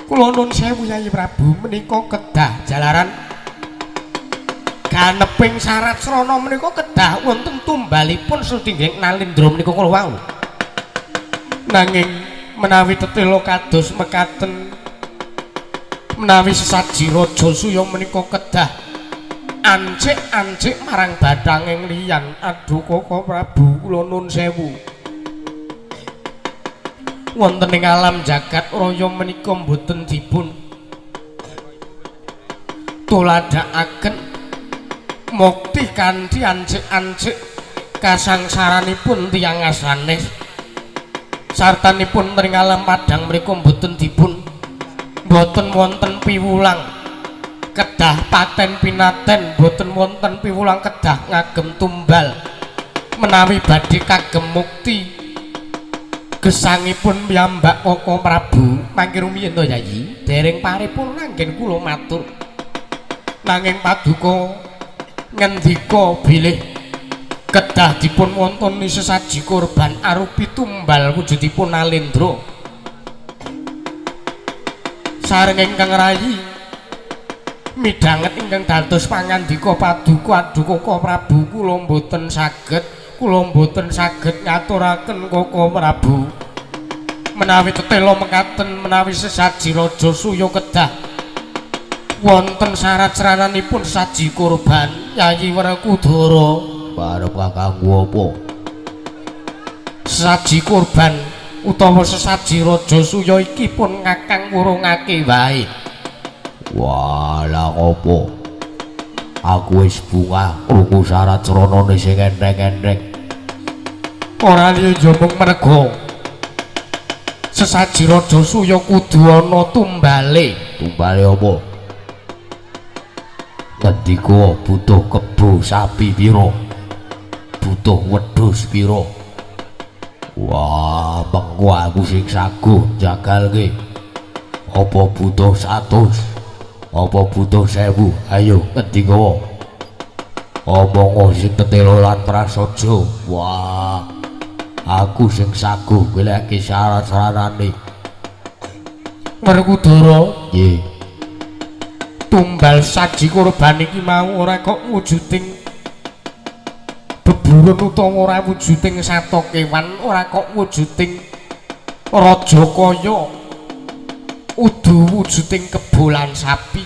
Kula nuwun sewu Yayi Prabu, menika kedah jalaran ganeping syarat srana menika kedah wonten tumbalipun setingging Nalendra menika kala wau. Nanging menawi tetela kados mekaten, menawi sesaji Raja Suya menika kedah ancik-ancik marang bathanging liyan. Aduh Koko Prabu, kula nuwun sewu. Wonten ing alam jagat raya menika mboten dipun tuladhakaken mukti kanthi ancik-ancik kasangsaranipun tiyang asanes. Sartanipun ing alam padhang mriku mboten dipun mboten wonten piwulang kedah paten pinaten, mboten wonten piwulang kedah ngagem tumbal menawi badhe kagem mukti gesangipun piyambak Koko Prabu. Mangke rumiyin to Yayi, dereng paripurna anggen kula matur. Nanging paduka ngendika bilih kedah dipun wonteni sesaji kurban arupi tumbal wujudipun Nalendra. Sareng ingkang rayi midhanget ingkang dados pangandika paduka. Aduh Koko Prabu, kula mboten saged, kula mboten saged ngaturaken Koko Prabu. Menawi tetela mekaten, menawi sesaji Raja Suya kedah wonten syarat sarananipun saji kurban Yayi Werkudara. Barep kakangku apa? Sesaji kurban utawa sesaji Raja Suya iki pun kakang wurungake wae. Wah, lah apa? Aku wis bungah krungu syarat sranane sing enteng-enteng. Ora liya ya mung merga sesaji Raja Suya kudu ana tumbale. Tumbale apa? Ngendika butuh kebo sapi pira? Butuh wedhus pira? Wah, mengko aku sing saguh jagalke. Apa butuh 100? Apa butuh 1000? Ayo ngendika. Omong sing tetela lan prasaja. Wah, aku sing saguh goleki syarat-syaratane. Werkudara, nggih. Tumbal saji kurban iki mau ora kok wujuding beburun utawa ora wujuding sato kewan, ora kok wujuding Raja kaya udu wujuding kebo lan sapi.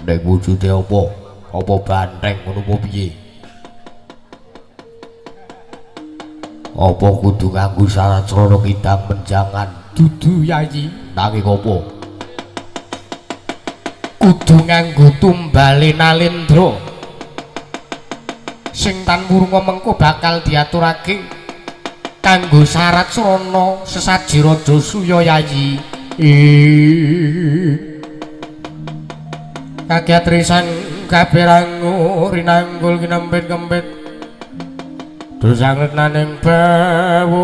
Nek wujude apa? Apa banteng ngono apa piye? Apa kudu nganggo syarat srana kidang menjangan? Dudu Yayi, nanging apa? Kudu nganggo tumbale Nalendra sing tan wurunga mengko bakal diaturake kanggo syarat srana sesaji Raja Suya Yayi. Kagiat risan kabeh rangu rinanggul kinempit-kempit dosangret naning bawana.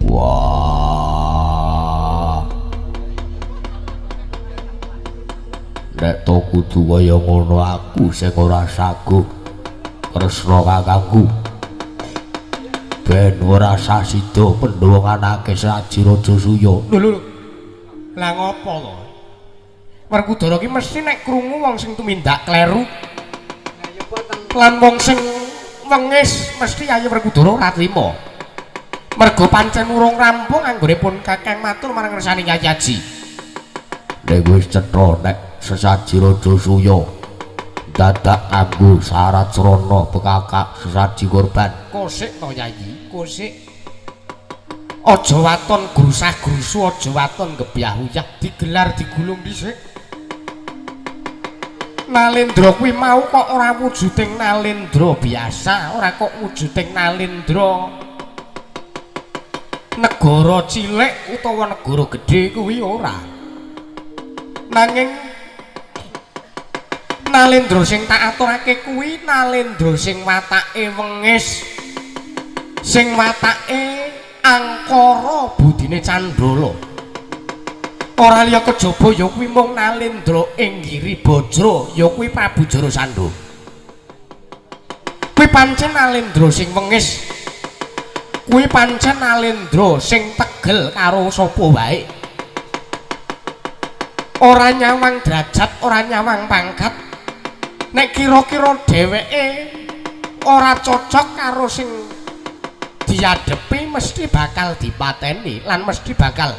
Wah, nek to kudu kaya ngono aku sing ora saguh kresna kakangku ben ora sasida Pandhawa nganake saji Raja Suya. Lho lho, lah ngopo to? Werkudara ki mesti nek krungu wong sing tumindak kleru lan wong sing wengis mesti Yayi Werkudara ora trima. Mergo pancen urung rampung anggone pun kakang matur marang ngersane Yayi Aji. Nek wis cetha nek sesaji Raja Suya dadak nganggo syarat srana bekakak sesaji korban. Kosik to Yayi, kosik. Aja waton grusah-grusu, aja waton gebyah-uyah, digelar digulung dhisik. Nalendra kuwi mau kok ora wujuding Nalendra biasa, ora kok wujuding Nalendra negara cilik utawa negara gedhe kuwi ora. Nanging Nalendra sing tak aturake kuwi Nalendra sing watake wengis, sing watake angkara budine candala. Ora liya kejaba ya kuwi mung Nalendra ing Giri Bajra, ya kuwi Prabu Jarasandha. Kuwi pancen Nalendra sing wengis, kuwi pancen Nalendra sing tegel karo sapa wae. Ora nyawang derajat, ora nyawang pangkat. Nek kira-kira dheweke ora cocok karo sing diadepi mesti bakal dipateni lan mesti bakal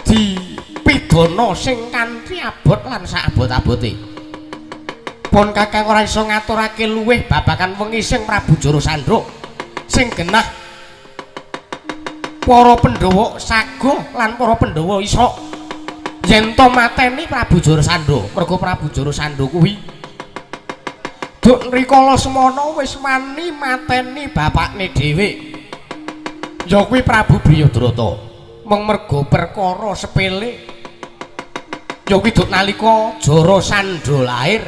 dipidana sing kanthi abot lan sak abot-abote. Pun kakang ora iso ngaturake luwih babagan wengi sing Prabu Jarasandha sing genah para Pandhawa saguh lan para Pandhawa iso yen to mateni Prabu Jarasandha. Mergo Prabu Jarasandha kuwi duk rikala semana wis wani mateni bapakne dhewe, ya kuwi Prabu Briyadrata. Mung mergo perkara sepele, ya kuwi duk nalika Jarasandha lair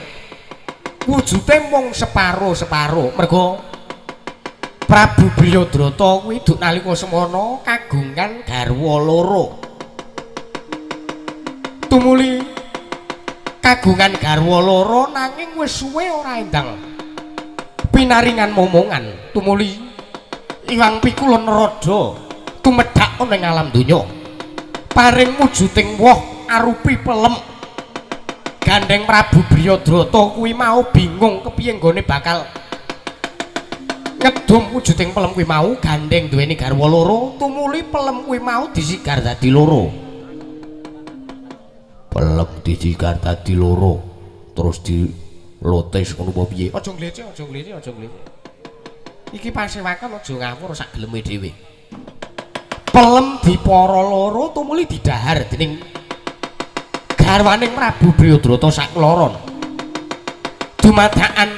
wujude mung separo-separo. Mergo Prabu Briyadrata kuwi duk nalika semana kagungan garwa loro. Tumuli kagungan garwa loro nanging wis suwe ora endang pinaringan momongan. Tumuli Iwang Pikulun Rada tumedhak ana ing alam donya paring wujuding woh arupi pelem. Gandeng Prabu Briyadrata kuwi mau bingung kepiye nggone bakal ngedum wujuding pelem kuwi mau. Gandeng duweni garwa loro, tumuli pelem kuwi mau disigar dadi loro. Pelem disigar dadi loro terus dilotes ngono apa piye? Aja ngleceh, aja ngleceh, aja ngleceh. Iki pasewakan aja ngawur sak geleme dhewe. Pelem dipara loro tumuli didahar dening garwaning Prabu Briyadrata sak kloron. Dumadakan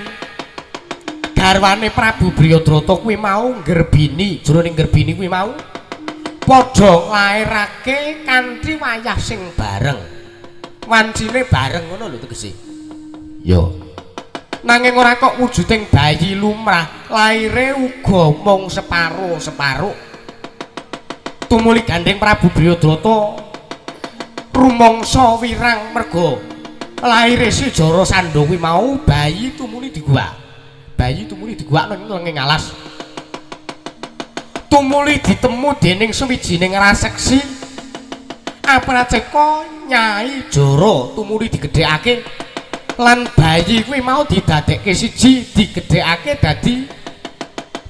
garwane Prabu Briyadrata kuwi mau nggerbini, jroning nggerbini kuwi mau padha nglairake kanthi wayah sing bareng. Wancine bareng ngono lho tegese. Yo. Nanging ora kok wujuding bayi lumrah, laire uga mung separo-separo. Tumuli gandeng Prabu Briyadrata rumangsa wirang mergo laire si Jarasandha kuwi mau bayi tumuli diguwak. Bayi tumuli diguwak nang lenging alas. Tumuli ditemu dening suwijining raseksi Apraceka Nyai Jara tumuli digedhekake lan bayi kuwi mau didadekke siji digedhekake dadi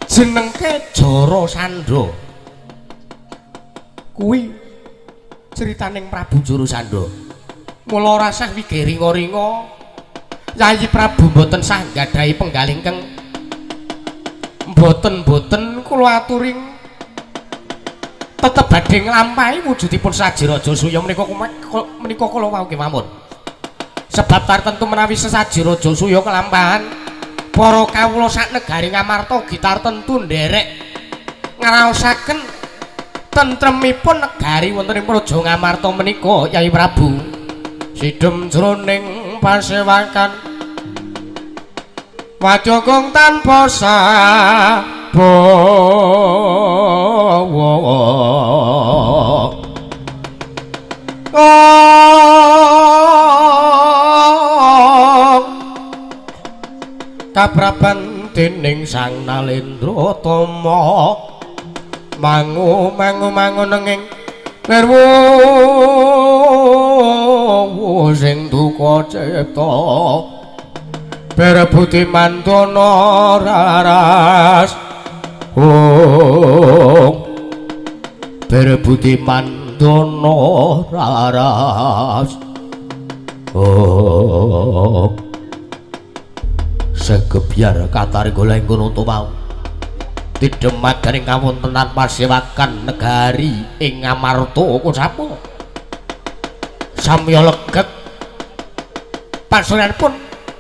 jenengke Jarasandha. Kuwi critaning Prabu Jarasandha. Mula ora sah wige ringa-ringa Yayi Prabu mboten sah nggadahi penggalih ingkang mboten-mboten kula aturi tetep badhe nglampahi wujudipun saji Raja Suya menika menika kula wau kemawon. Sebab tartentu menawi sesaji Raja Suya kelampahan para kawula sak negari Ngamarta ugi tartentu nderek ngraosaken tentremipun negari wonten ing Praja Ngamarta menika Yayi Prabu. Sidhem jroning pasewakan wadyakung tanpa sabawa kapraban dening Sang Nalendra Tama mangu mangu mangu nenging nirwu sing duka cipta berebudi mandana raras ong berebudi mandana raras ong segebyar katari goleng kono mau tidhemat garing kawontenan pasewakan negari ing Ngamarta kosapa samya legeg pasuryanipun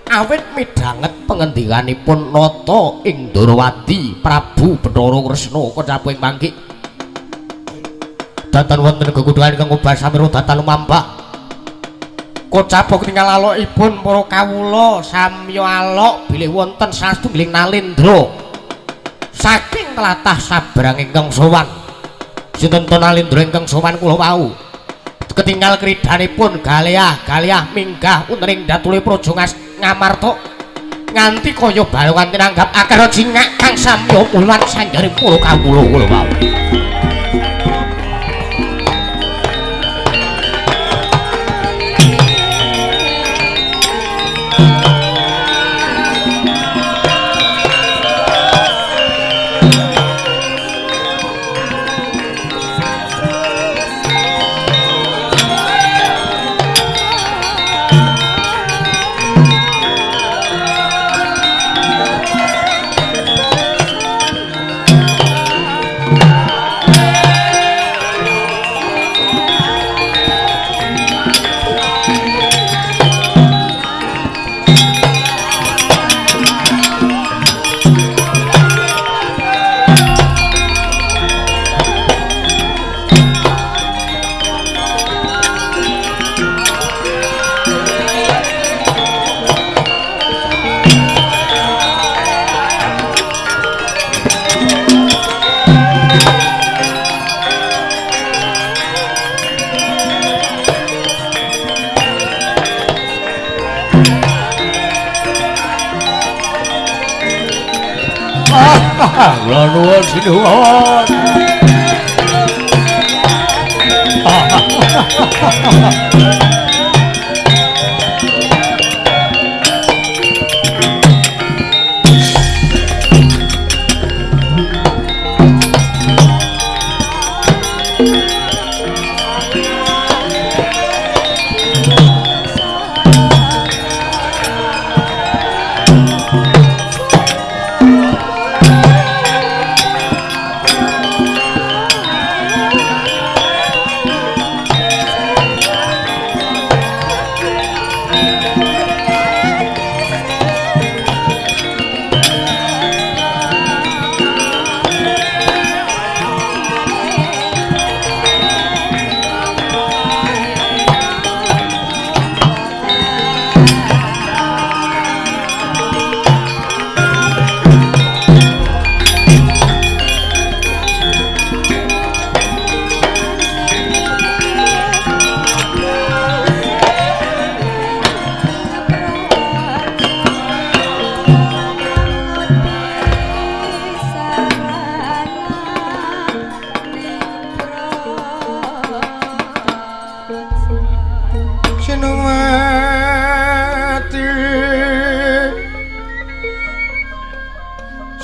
awit midhanget pengendikanipun nata ing Ndorowati Prabu Bathara Kresna kosapa ing mangki datan wonten gegundhan ingkang obah samira datan lumambak kocapa ketingal alokipun para kawula samya alok bilih wonten sastunggiling nalendra saking tlatah sabrang ingkang sowan. Sinten to nalendra ingkang sowan kula wau ketingal kridanipun galeah-galeah minggah wonten ing datule Praja Ngamarta nganti kaya balungan tinanggap akara cingak kang samya mulan sanjaring para kawula kula wau. Kula nuwun sinuwun.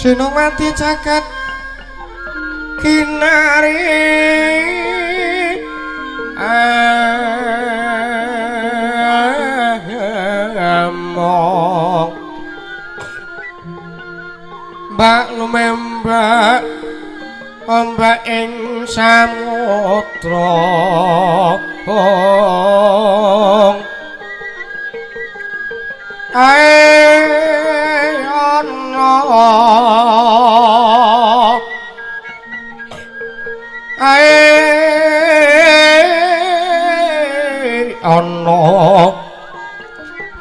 Sinowati jagat kinari among mbak lumembak ombak ing samudra ae ana ae ana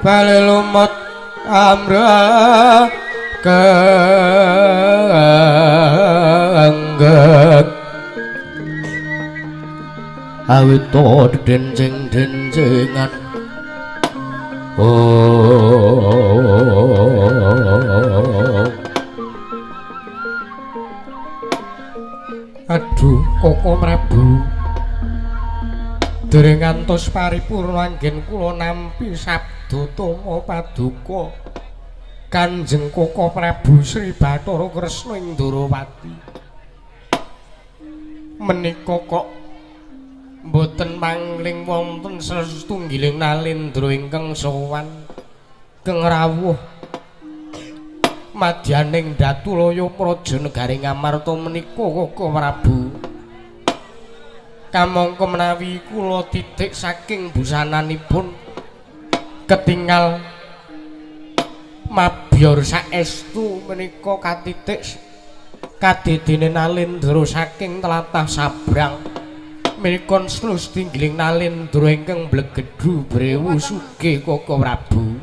bali lumut amra kenggek awito dencing-dencingan. Oh, aduh Koko Prabu, dereng ngantos paripurna anggen kula nampi sabda tama paduka Kanjeng Koko Prabu Sri Bathara Kresna ing Ndorowati. Menika kok mboten mangling wonten sesunggiling nalendra ingkang sowan keng rawuh madyaning Datulaya praja negari Ngamarta menika Koko Prabu. Kamangka menawi kula titik saking busananipun ketingal mabyor saestu menika katitik kadedene nalendra saking tlatah Sabrang menika slus tinggiling nalendra ingkang mblegedhu brewu sugih Koko Prabu.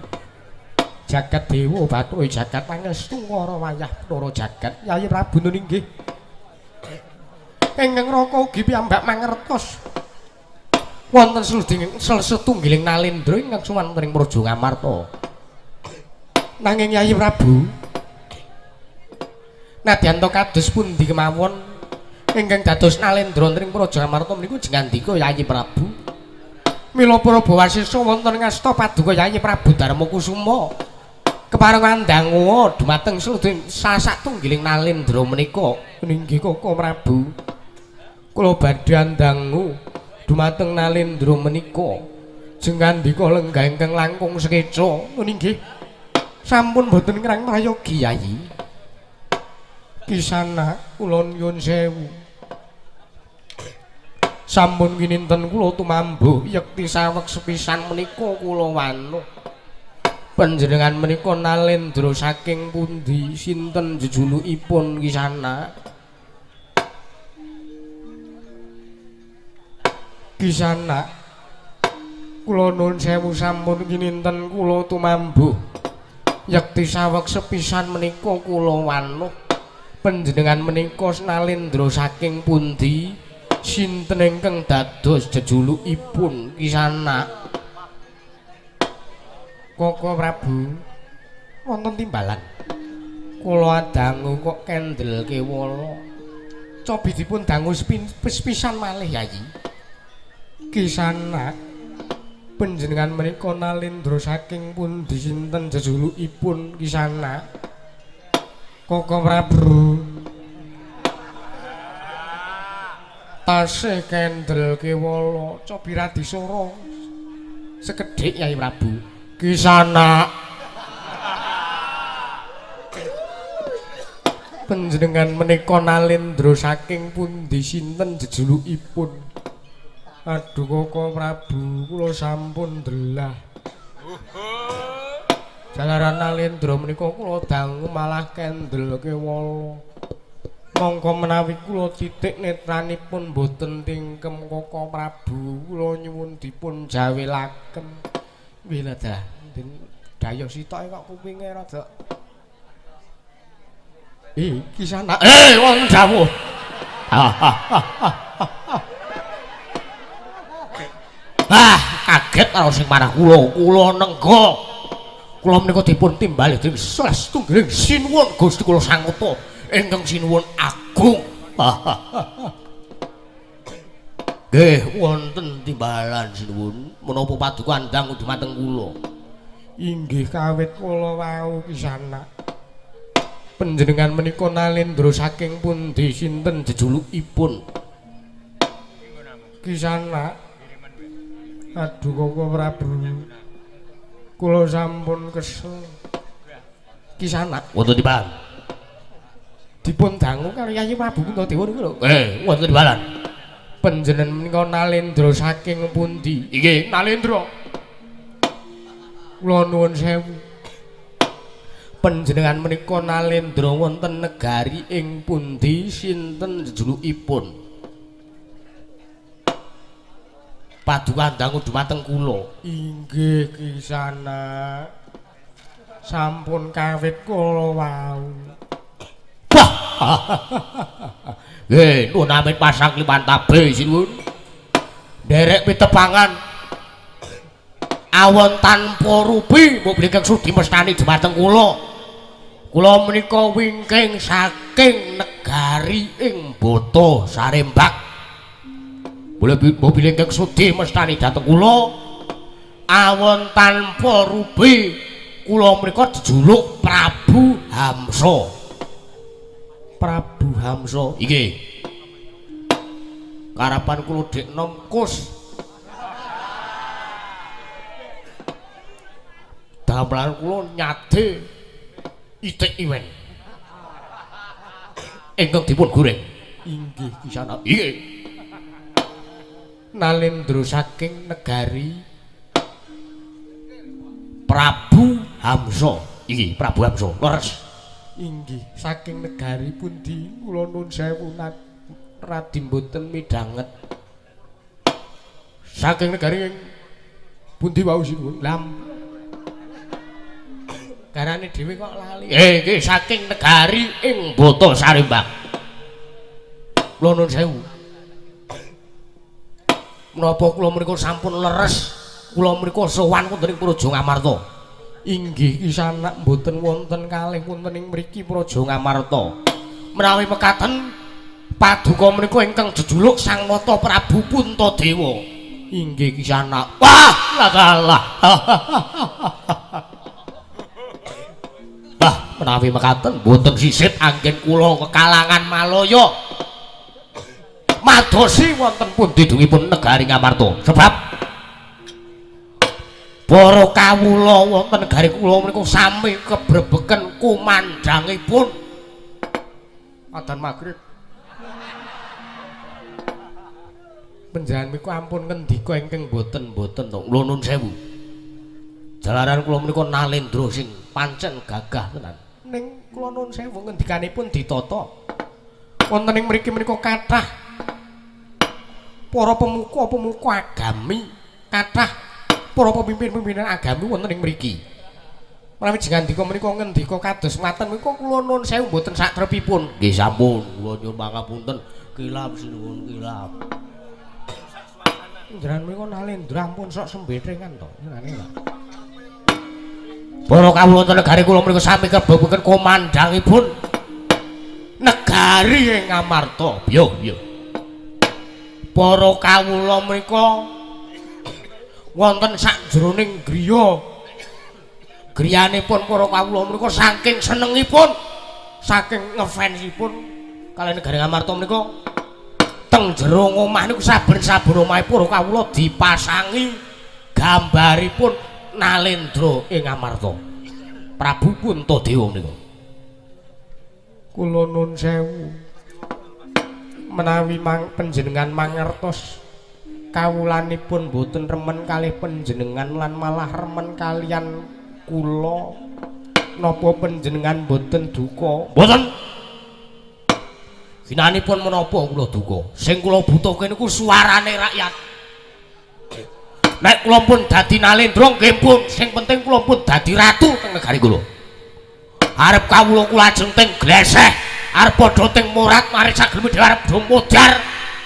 Jagat dewa bathuke jagat pangestu ngara wayah Bathara jagat Yayi Prabu nun inggih ingkang raka ugi piyambak mangertos wonten setunggiling nalendra ingkang sowan ing Praja Ngamarta. Nanging Yayi Prabu nadyan to kados pundi kemawon ingkang dados nalendra ing Praja Ngamarta menika jengandika Yayi Prabu. Mila para bawasesa wonten ngasta paduka Yayi Prabu Darmakusuma kepareng ndangu dumateng sasatunggiling nalendra menika. Inggih Koko Prabu, kula badhe ndangu dumateng nalendra menika jengandika lenggah ingkang langkung sekeca. Inggih sampun boten ngrang prayogi Yayi. Kisana kula nyuwun sewu, sampun kininten kula tumambuh yekti saweg sepisan menika kula wanuh. Panjenengan menika nalendra saking pundi, sinten jejulukipun Kisana? Kisana kula nuwun sewu sampun kininten kula tumambuh yekti saweg sepisan menika kula wanuh. Panjenengan menika nalendra saking pundi, sinten ingkang dados jejulukipun Kisana? Koko Prabu, wonten timbalan kula dangu kok kendel kewala. Cobi dipun dangu sepisan malih Yayi. Kisana panjenengan menika nalendra saking pundi, sinten jejulukipun Kisana? Koko Prabu tasih kendel kewala. Cobi radisara sekedhik Yayi Prabu. Kisana panjenengan menika nalendra saking pundi, sinten jejulukipun? Aduh Koko Prabu, kula sampun ndelah. Jalaran nalendra menika kula dangu malah kendel kewala. Mongko menawi kula titik netranipun boten tingkem Koko Prabu, kula nyuwun dipun jawelaken. Wiladah, dayoh sitoke kok kupinge rada. Kisana, wonten dawuh. Ah, kaget karo sing marah kula, kula nengga. Kula menika dipun timbali dening salah setunggiling sinuwun Gusti kula Sangkota ingkang sinuwun agung. Nggih, wonten timbalan sinuwun menapa paduka andhang dumateng kula. Inggih kawit kula wau Kisana. Panjenengan menika Nalendra saking pundi sinten jejulukipun? Kisanak. Aduh Koko Prabu. Kula sampun kesel. Kisanak wonten tibalan. Dipun dangu karo Yayi Prabu Puntadewa niku lho. Wonten tibalan. Panjenengan menika Nalendra saking pundi? Inggih, Nalendra. Kula nuwun sewu. Panjenengan menika Nalendra wonten negari ing pundi sinten jejulukipun? Paduka dangu dumateng kula. Inggih Kisanak. Sampun kawit kula wau. Wah. Nggih, nuwun amit pasang klipan tabe sinuwun. Nderek pitepangan awon tanpa rupi mbok bilih ingkang sudi mestani dumateng kula. Kula menika wingking saking negari ing Bata Sarembak. Mbok bilih ingkang sudi mestani dhateng kula awon tanpa rupi kula menika dijuluk Prabu Hamsa. Prabu Hamsa inggih. Karapan kula dik nom kus. Damelan kula nyade itik iwen ingkang dipun goreng. Inggih Kisanak. Inggih. Nalendra saking negari Prabu Hamsa. Inggih, Prabu Hamsa. Leres. Inggih, saking negari pundi kula nuwun sewu radi mboten midhanget. Saking negari pundi wau sinuwun? Lam. Garane dhewe kok lali. Nggih, saking negari ing Bata Sarembak. Kula nuwun sewu. Menapa kula menika sampun leres, kula menika sowan wonten ing Praja Ngamarta. Inggih Kisanak mboten wonten kalih wonten ing mriki Praja Ngamarta. Menawi mekaten paduka menika ingkang jejuluk Sang Nata Prabu Puntadewa. Inggih Kisanak. Wah, kalah. Wah, menawi mekaten mboten sisit anggen kula kekalangan Malaya. Madosi wonten pundi dungipun negari Ngamarta. Sebab para kawula wonten negari kula menika sami kebrebeken kumandhangipun adzan magrib. Panjenengan menika ampun ngendika ingkang boten-boten to. Kula nuwun sewu. Jalaran kula menika Nalendra sing pancen gagah tenan. Ning kula nuwun sewu ngendikanipun ditata. Wonten ing mriki menika kathah para pemuka-pemuka agami, kathah para pemimpin-pimpinan agami wonten ing mriki. Menawi jengandika menika ngendika kados mekaten menika kula nuwun sewu mboten satrepipun. Nggih sampun, kula nyuwun pangapunten. Kilap sinuwun kilap. Panjenengan menika Nalendra ampun sok sembetrengan to. Para kawula wonten negari kula menika sami kebebeken komandangipun negari ing Ngamarta. Yo yo. Para kawula menika wonten sakjroning griya. Griyanipun para kawula menika saking senengipun, saking ngefansipun kaliyan negari Ngamarta menika teng jero omah niku saben-saben omahe para kawula dipasangi gambaripun Nalendra ing Ngamarta. Prabu Puntadewa menika. Kula nuwun sewu. Menawi panjenengan mangertos kawulanipun boten remen kalih panjenengan lan malah remen kalian kula, napa panjenengan boten duka? Boten. Ginanipun menapa kula duka? Sing kula butuhke niku suarane rakyat. Nek kula pun dadi Nalendra nggih pun, sing penting kula pun dadi ratu teng negari kula. Arep kawula kula ajeng teng gleseh, arep padha teng morat maring sageleme dhewe arep do modar.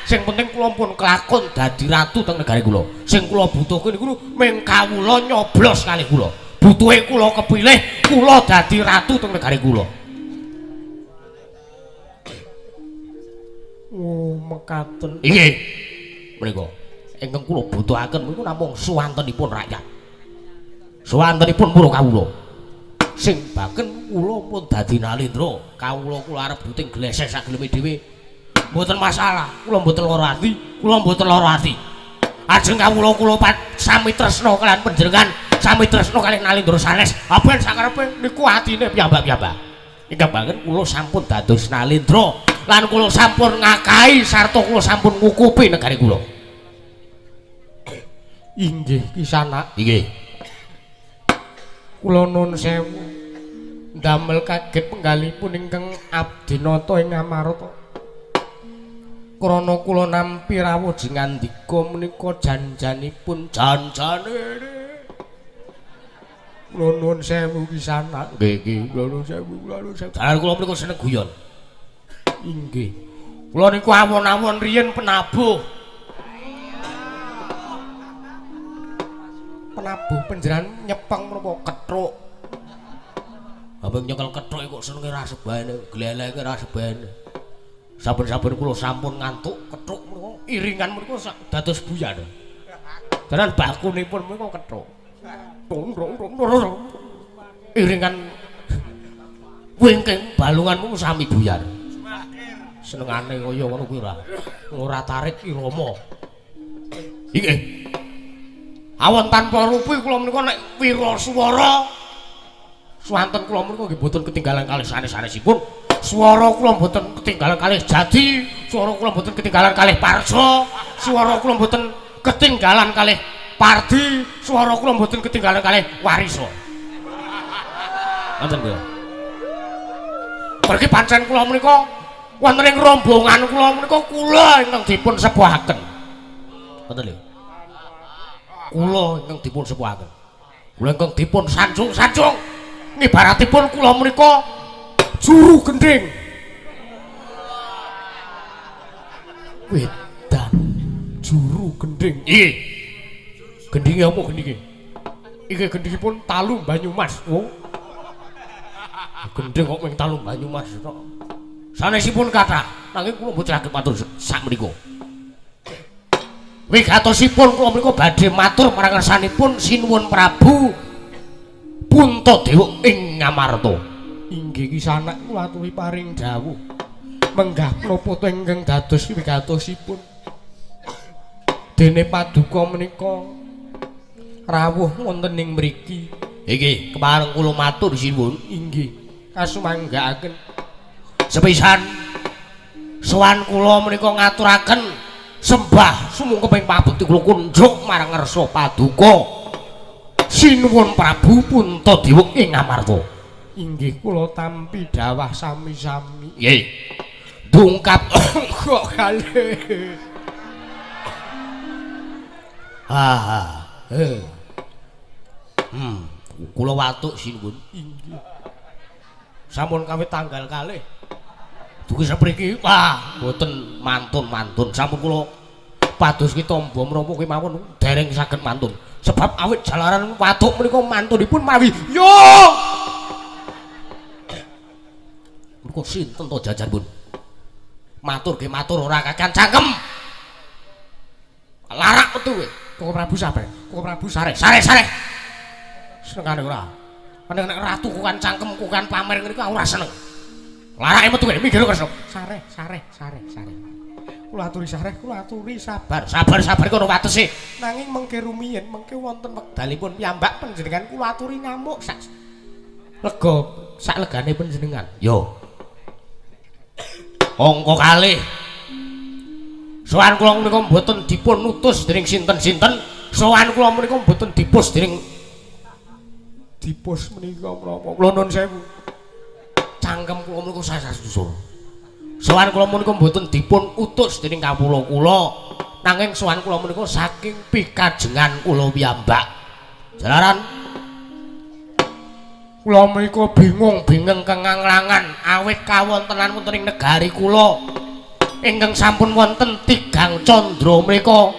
Sing penting kula pun kelakon dadi ratu teng negari kula. Sing kula butuhke niku mung kawula nyoblos kalih kula. Butuhe kula kepilih, kula dadi ratu teng negari kula. Oh, mekaten. Inggih. Menika ingkang kula butuhaken niku namung suwantenipun rakyat. Suwantenipun para kawula. Sing baken kula pun dadi Nalendra. Kawula kula arep buting gleseh sak geleme dhewe. Mboten masalah, kula mboten lara ati, kula mboten lara ati. Ajeng kawula kula sami tresna kalian panjenengan, sami tresna kalih Nalendra sanes. Aben sakarepe niku atine piyambak-piyambak. Ingkang banget kula sampun dados Nalendra lan kula sampun ngakahi sarta kula sampun ngukupi negari kula. Inggih Kisanak. Inggih. Kula nun sewu ndamel kaget penggalipun ingkang abdi nata ing Amarta. Krana kula nampi rawuh jengandika menika janjanipun janjane. Kula nuwun sewu Kisanak. Nggih, nggih, kula nuwun sewu, kula nuwun sewu. Jalan kula menika seneng guyon. Inggih. Kula niku awon-awon riyen penabuh. Penabuh panjenengan nyepeng menapa kethuk. Abang nyekel kethuk kok senenge ra sebane, glelenge ra sebane. Saben-saben kula sampun ngantuk kethuk menika iringan menika dados buyar. Dalan bakunipun menika kethuk. Iringan wingking balungan mung sami buyar. Senengane kaya ngono kuwi ora. Ora tarik irama. Inggih. Awon tanpa rupi kula menika nek wira swara swanten kula menika nggih mboten ketinggalan kalih sanes-sanesipun. Swara kula mboten ketinggalan kalih Jati, swara kula mboten ketinggalan kalih Parsa, swara kula mboten ketinggalan kalih Pardi, swara kula mboten ketinggalan kalih Warisa. Wonten kula. Pergi pancen kula menika wonten ing rombongan kula menika kula ingkang dipun sepuhaken. Wonten lho. Kula ingkang dipun sepuhaken. Kula ingkang dipun sanjung-sanjung. Ngibaratipun kula menika juru gendhing. Wedan juru gendhing. Nggih. Gendhinge apa gendhinge? Iki gendhingipun Talu Banyumas. Oh. Gendhing kok ming Talu Banyumas tok. Sanesipun kathah, nanging kula mboten saged matur sakmenika. Wigatosipun kula menika badhe matur marang ngersanipun Sinuwun Prabu Puntadewa ing Ngamarta. Inggih Kisanak kula aturi paring dawuh. Menggah menapa to ingkang dados wigatosipun? Dene paduka menika rawuh wonten ing mriki. Inggih, kepareng kula matur sinuwun. Inggih, kasumanggaaken. Sepisan sowan kula menika ngaturaken sembah sumungkeping pabekti kula kunjuk marang ngersa paduka Sinuwun Prabu Puntadewa ing Ngamarta. Inggih kula tampi dawah sami-sami. Nggih. Dungkap kok kalih. Ha ha. Kula watuk sinuwun. Inggih. Sampun kawit tanggal kalih. Dugi sapriki wah mboten mantun-mantun. Sampun kula pados ki tombo menapa kemawon dereng saged mantun. Sebab awit jalaran watuk menika mantunipun mawi yo. Menika sinten to jajanipun? Matur ge matur ora kakan cangkem. Larak metu kowe. Koko Prabu sabar. Koko Prabu sare, sare, sare. Senengane ora. Nek nek ratu kukan cangkem kukan pamer ngene iku ora seneng. Larake metu kowe minggir kok. Sare, sare, sare, sare. Kula aturi sareh, kula aturi sabar. Sabar, sabar kono watese. Nanging mengke rumiyin, mengke wonten wekdalipun piyambak panjenengan kula aturi ngamuk sak lega, sak legane panjenengan. Yo. Angka kalih. Sowan kula menika mboten dipun utus dening sinten-sinten. Sowan kula menika mboten dipus dening dipus menika menapa? Kula nuwun sewu. Cangkem kula menika sasar-susur. Sowan kula menika mboten dipun utus dening kawula kula, nanging sowan kula menika saking pikajengan kula piyambak. Jalaran kula menika bingung bingeng kenganglangan awit kawontenan wonten ing negari kula ingkang sampun wonten tigang candra menika.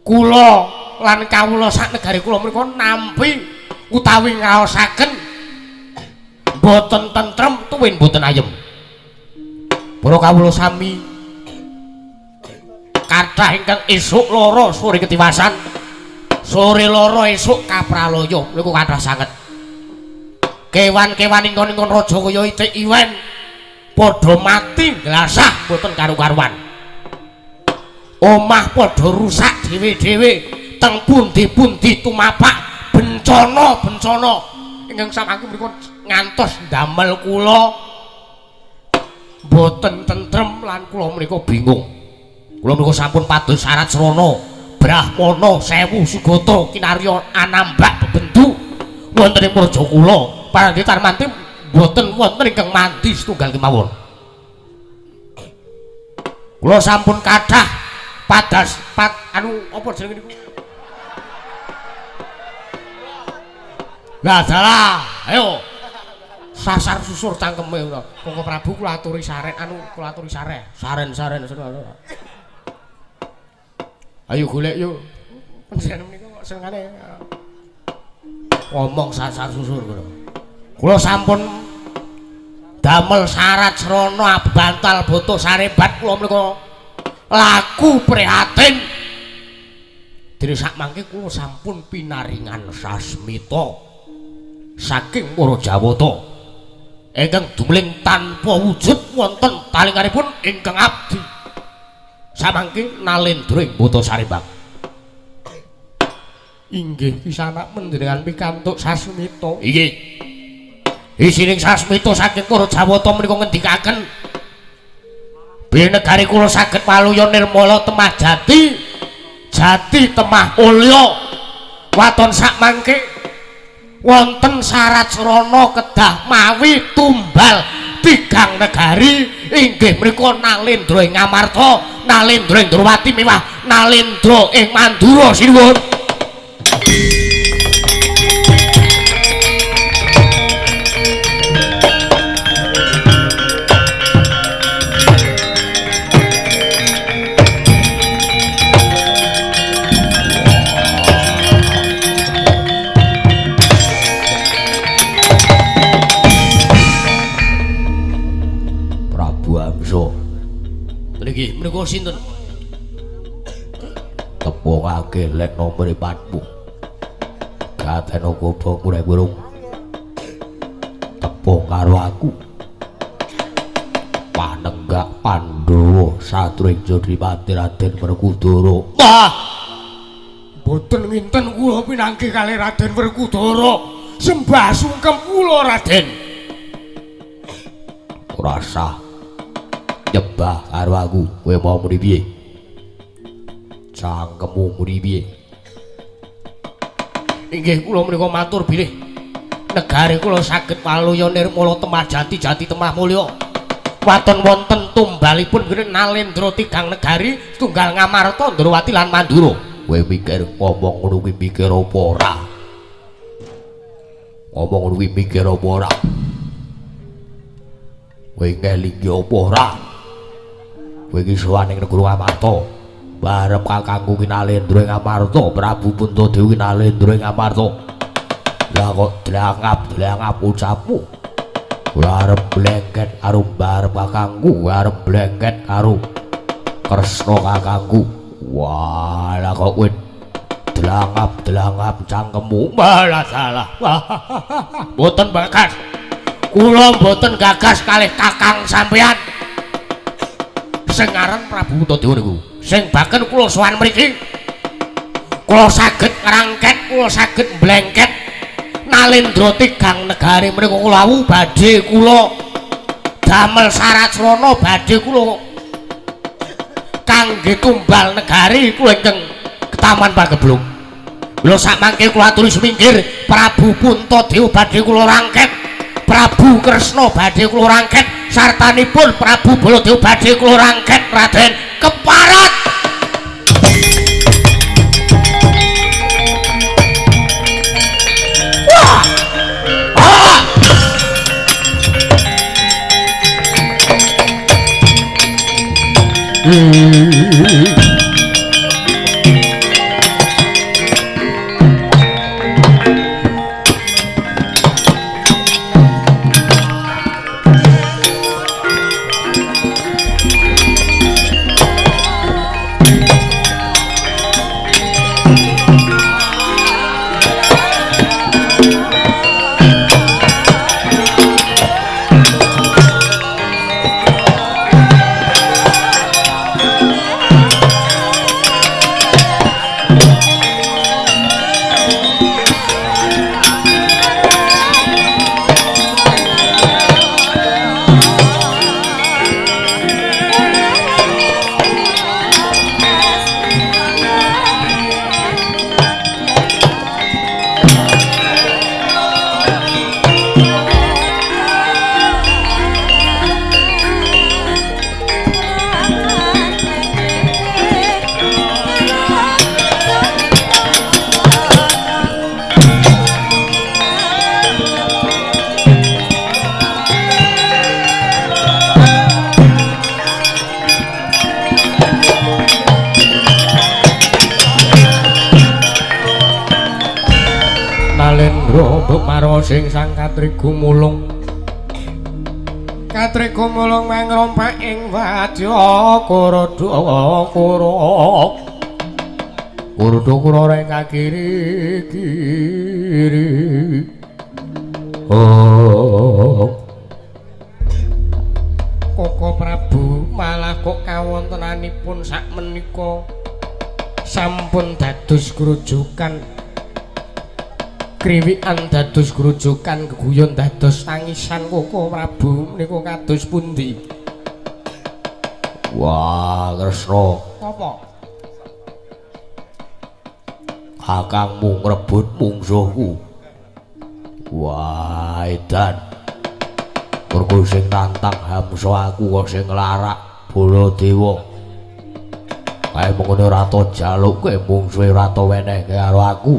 Kula lan kawula sak negari kula menika nampi utawi ngraosaken mboten tentrem tuwin mboten ayem. Para kawula sami kathah ingkang esuk lara sore ketiwasan, sore lara esuk kapralaya niku kathah sanget. Kewan-kewan ingkang raja kaya itik iwen padha mati nglasah boten karu-karuan. Omah padha rusak dhewe-dhewe, teng pundi-pundi tumapak bencana-bencana ingkang samangke mriku ngantos ndamel kula boten tentrem lan kula menika bingung. Kula menika sampun pados syarat srana Brahmana 1000 sugata kinarya anambak bebendu wonten ing praja kula. Pandhitan manti boten wonten ingkang mandi setunggal kemawon. Kula sampun kathah padas pat anu apa jenenge niku? Lah salah, ayo. Sasar susur cangkeme ngono. Koko Prabu kula aturi saren anu kula aturi sareh. Saren-saren. Ayo golek yo. Panjenengan menika kok senengane ngomong sasar susur ngono. Kula sampun damel syarat srana bantal boto sarebat kula menika laku prihatin. Dene sakmangke kula sampun pinaringan sasmita saking para Jawata ingkang dumling tanpa wujud wonten talinganipun ingkang abdi. Samangke nalendra ing Bota Sarembak. Inggih kisanak panjenengan pikantuk sasmita. Inggih. Isining sasmita saking para Jawata menika ngendikaken bilih negari kula saged waluya nirmala temah jati, jati temah mulya. Waton sakmangke wonten syarat srana kedah mawi tumbal tigang negari inggih menika Nalendra ing Ngamarta, Nalendra ing Ndrawati miwah Nalendra ing Mandura. Sinuwun. Niki menika sinten? Tepungake lek mripatmu. Gateno gobo kurang burung. Tepung karo aku. Panenggak Pandhawa satring Jodipati Raden Werkudara. Wah! Mboten nginten kula pinanggih kalih Raden Werkudara. Sembah sungkem kula Raden. Ora sah nyembah karo aku. Kowe mau muni piye? Cangkemmu muni piye? Inggih kula menika matur bilih negari kula saged waluya nirmala temah jati, jati temah mulya. Waton wonten tumbalipun Nalendra tigang negari tunggal Ngamarta, Ndrawati lan Mandura. Kowe mikir ngomong ngono kuwi mikir apa ora? Ngomong ngono kuwi mikir apa ora? Kowe ngelingi apa ora? Kowe iki sowan ing negara Ngamarta. Barep kakangku ki Nalendra ing Ngamarta, Prabu Puntadewa ki Nalendra ing Ngamarta. Lah kok dlangap-dlangap ucapmu. Kowe arep blengket karo barep kakangku, kowe arep blengket karo Kresna kakangku. Wah, lah kok kowe dlangap-dlangap cangkemmu. Malah salah. Mboten bagas. Kula mboten gagas kalih kakang sampeyan. Sing aran Prabu Puntadewa niku. Sing baken kula sowan mriki. Kula saged ngrangket, kula saged mblengket Nalendra tigang negari menika kula wau badhe kula damel syarat srana badhe kula kangge tumbal negari kula ingkang ketaman pageblung. Kula sakmangke kula aturi sumingkir Prabu Puntadewa badhe kula rangket, Prabu Kresna badhe kula rangket, sartanipun Prabu Baladewa badhe kula rangket. Raden keparat. Wah! Ah! Nalendra mbok sing sang katrigu mulung. Katrigu mulung mangrompak ing wadya Kuruda kura. Kuruda kura ing kiri kiri. Oh. Koko Prabu malah kok kawontenanipun sakmenika sampun dados grujukan kriwikan dados grujukan geguyon dados tangisan Koko Prabu menika kados pundi? Wah, Kresna. Apa? Kakangmu ngrebut mungsuhku. Wah, edan. Mergo sing nantang Hamsa aku kok sing nglarak Baladewa. Kae mengkono ora ta jalukke mungsuhe ora ta wenehke karo aku.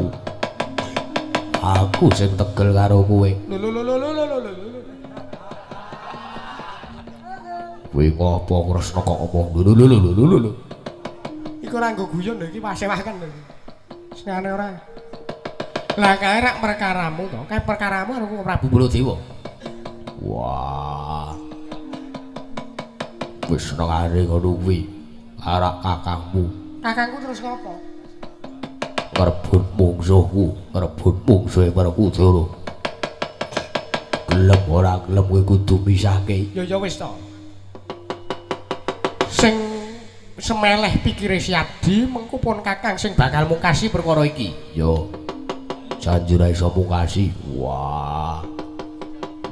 Aku sing tegel karo kowe. Lho lho lho lho lho lho. Kowe ngopo Kresna kok ngomong lho lho lho lho lho. Iku ora nggo guyon lho iki pasewaken lho. Sing aneh ora. Lah kae rak perkaramu to, kae perkaramu karo Prabu Baladewa. Wah. Wis senengane ngono kuwi. Arak kakangmu. Kakangku terus ngopo? Ngrebut mungsuhku, ngrebut mungsuhe Werkudara. Gelem ora gelem kowe kudu misahke. Ya ya wis to. Sing semeleh pikire Siadi mengko pun kakang sing bakal mungkasi perkara iki. Yo. Janji ra iso mungkasi. Wah.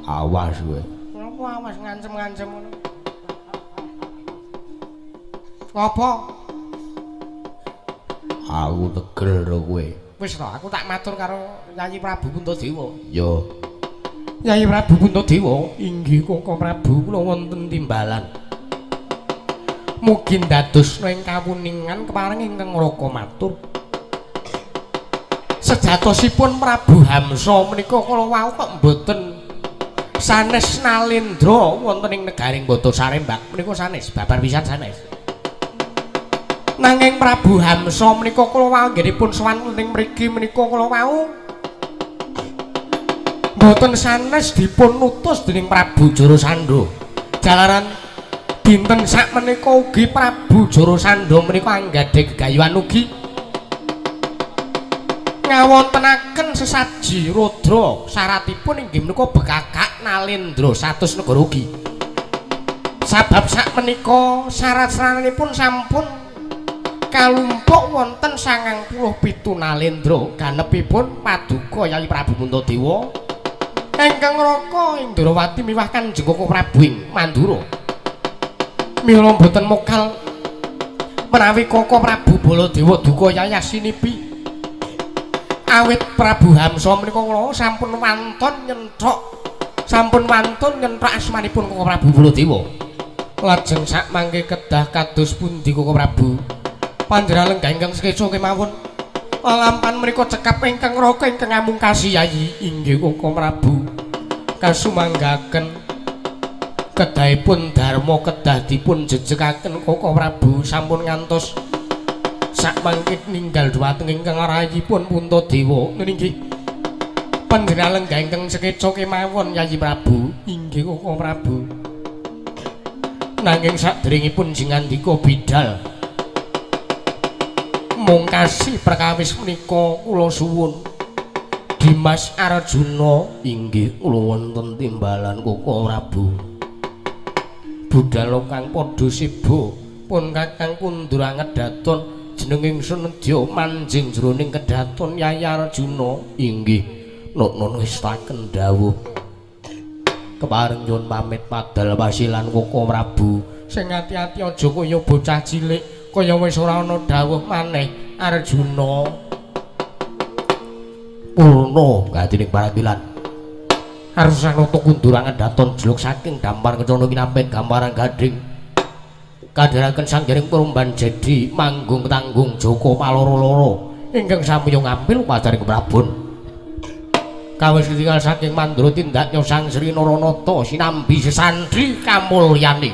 Awas kowe. Ngopo awas ngancem-ngancem ngono? Ngopo? Aku tegel karo kowe. Wis to, aku tak matur karo Yayi Prabu Puntadewa. Yo. Yayi Prabu Puntadewa, inggih Koko Prabu kula wonten timbalan. Mugi ndadosna ing kawuningan kepareng ingkang raka matur. Sejatosipun Prabu Hamsa menika kala wau kok mboten sanes Nalendra wonten ing negaring Bata Sarembak menika sanes babar pisan sanes. Nanging Prabu Hamsa menika kala wau anggenipun sowan ing mriki menika kala wau mboten sanes dipun utus dening Prabu Jarasandha. Jalaran dinten sakmenika ugi Prabu Jarasandha menika anggadhahi gegayuhan ugi ngawontenaken sesaji rudra syaratipun inggih menika bekakak Nalendra satus negara ugi. Sabab sakmenika syarat-syaratipun sampun kalumpuk wonten 97 Nalendra ganepipun paduka Yayi Prabu Puntadewa ingkang raka ing Ndrawati miwah Kanjeng Koko Prabu ing Mandura. Mila mboten mokal menawi Koko Prabu Baladewa duka yayasinipi awit Prabu Hamsa menika kula sampun wantun nyenthok asmanipun Koko Prabu Baladewa. Lajeng sak mangke kedah kados pundi Koko Prabu? Panjenengan lenggah ingkang sekeca kemawon. Lampan menika cekap ingkang raka ingkang ngamungkasi Yayi. Inggih Koko Prabu. Kasumanggaken kedahipun dharma kedah dipun jejekaken Koko Prabu sampun ngantos sak mangke ninggal dhumateng ingkang rayipun Puntadewa. Nggih. Panjenengan lenggah ingkang sekeca kemawon Yayi Prabu. Inggih Koko Prabu. Nanging saderengipun jingandika bidal mungkasi perkawis menika kula suwun Dimas Arjuna. Inggih kula wonten timbalan Koko Prabu. Budal kang padha sibuk pun kakang kundur angedaton jeneng ingsun nedya manjing jroning kedaton Yayi Arjuna. Inggih nuknun ngestaken dawuh. Kepareng nyuwun pamit padal pasilan Koko Prabu. Sing ati-ati aja kaya bocah cilik kaya wis ora ana dawuh maneh Arjuna. Purna gatining parambilan Arsanata kundurangan daton jeluk saking dampar kencana kinampen gambaran gading kadharaken sanggaring perumban jadi manggung tanggung Joko paloro-loro ingkang samiya ngampil upacaring Prabon. Kawis ketingal saking Mandura tindaknya Sang Sri Naranata sinambi sesandri kamulyane.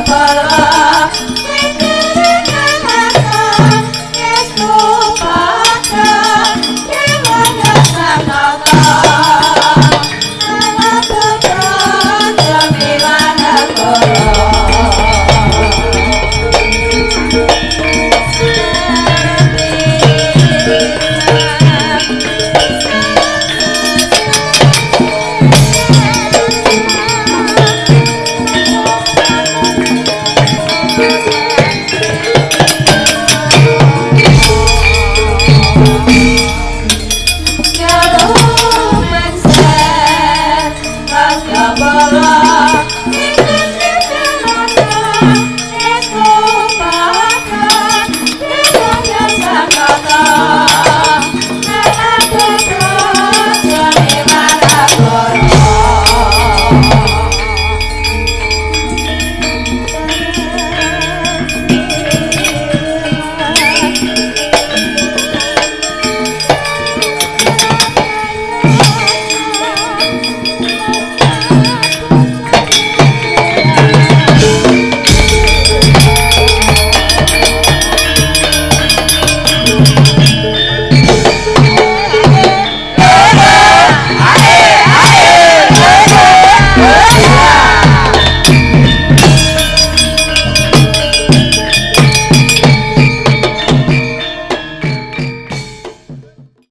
Para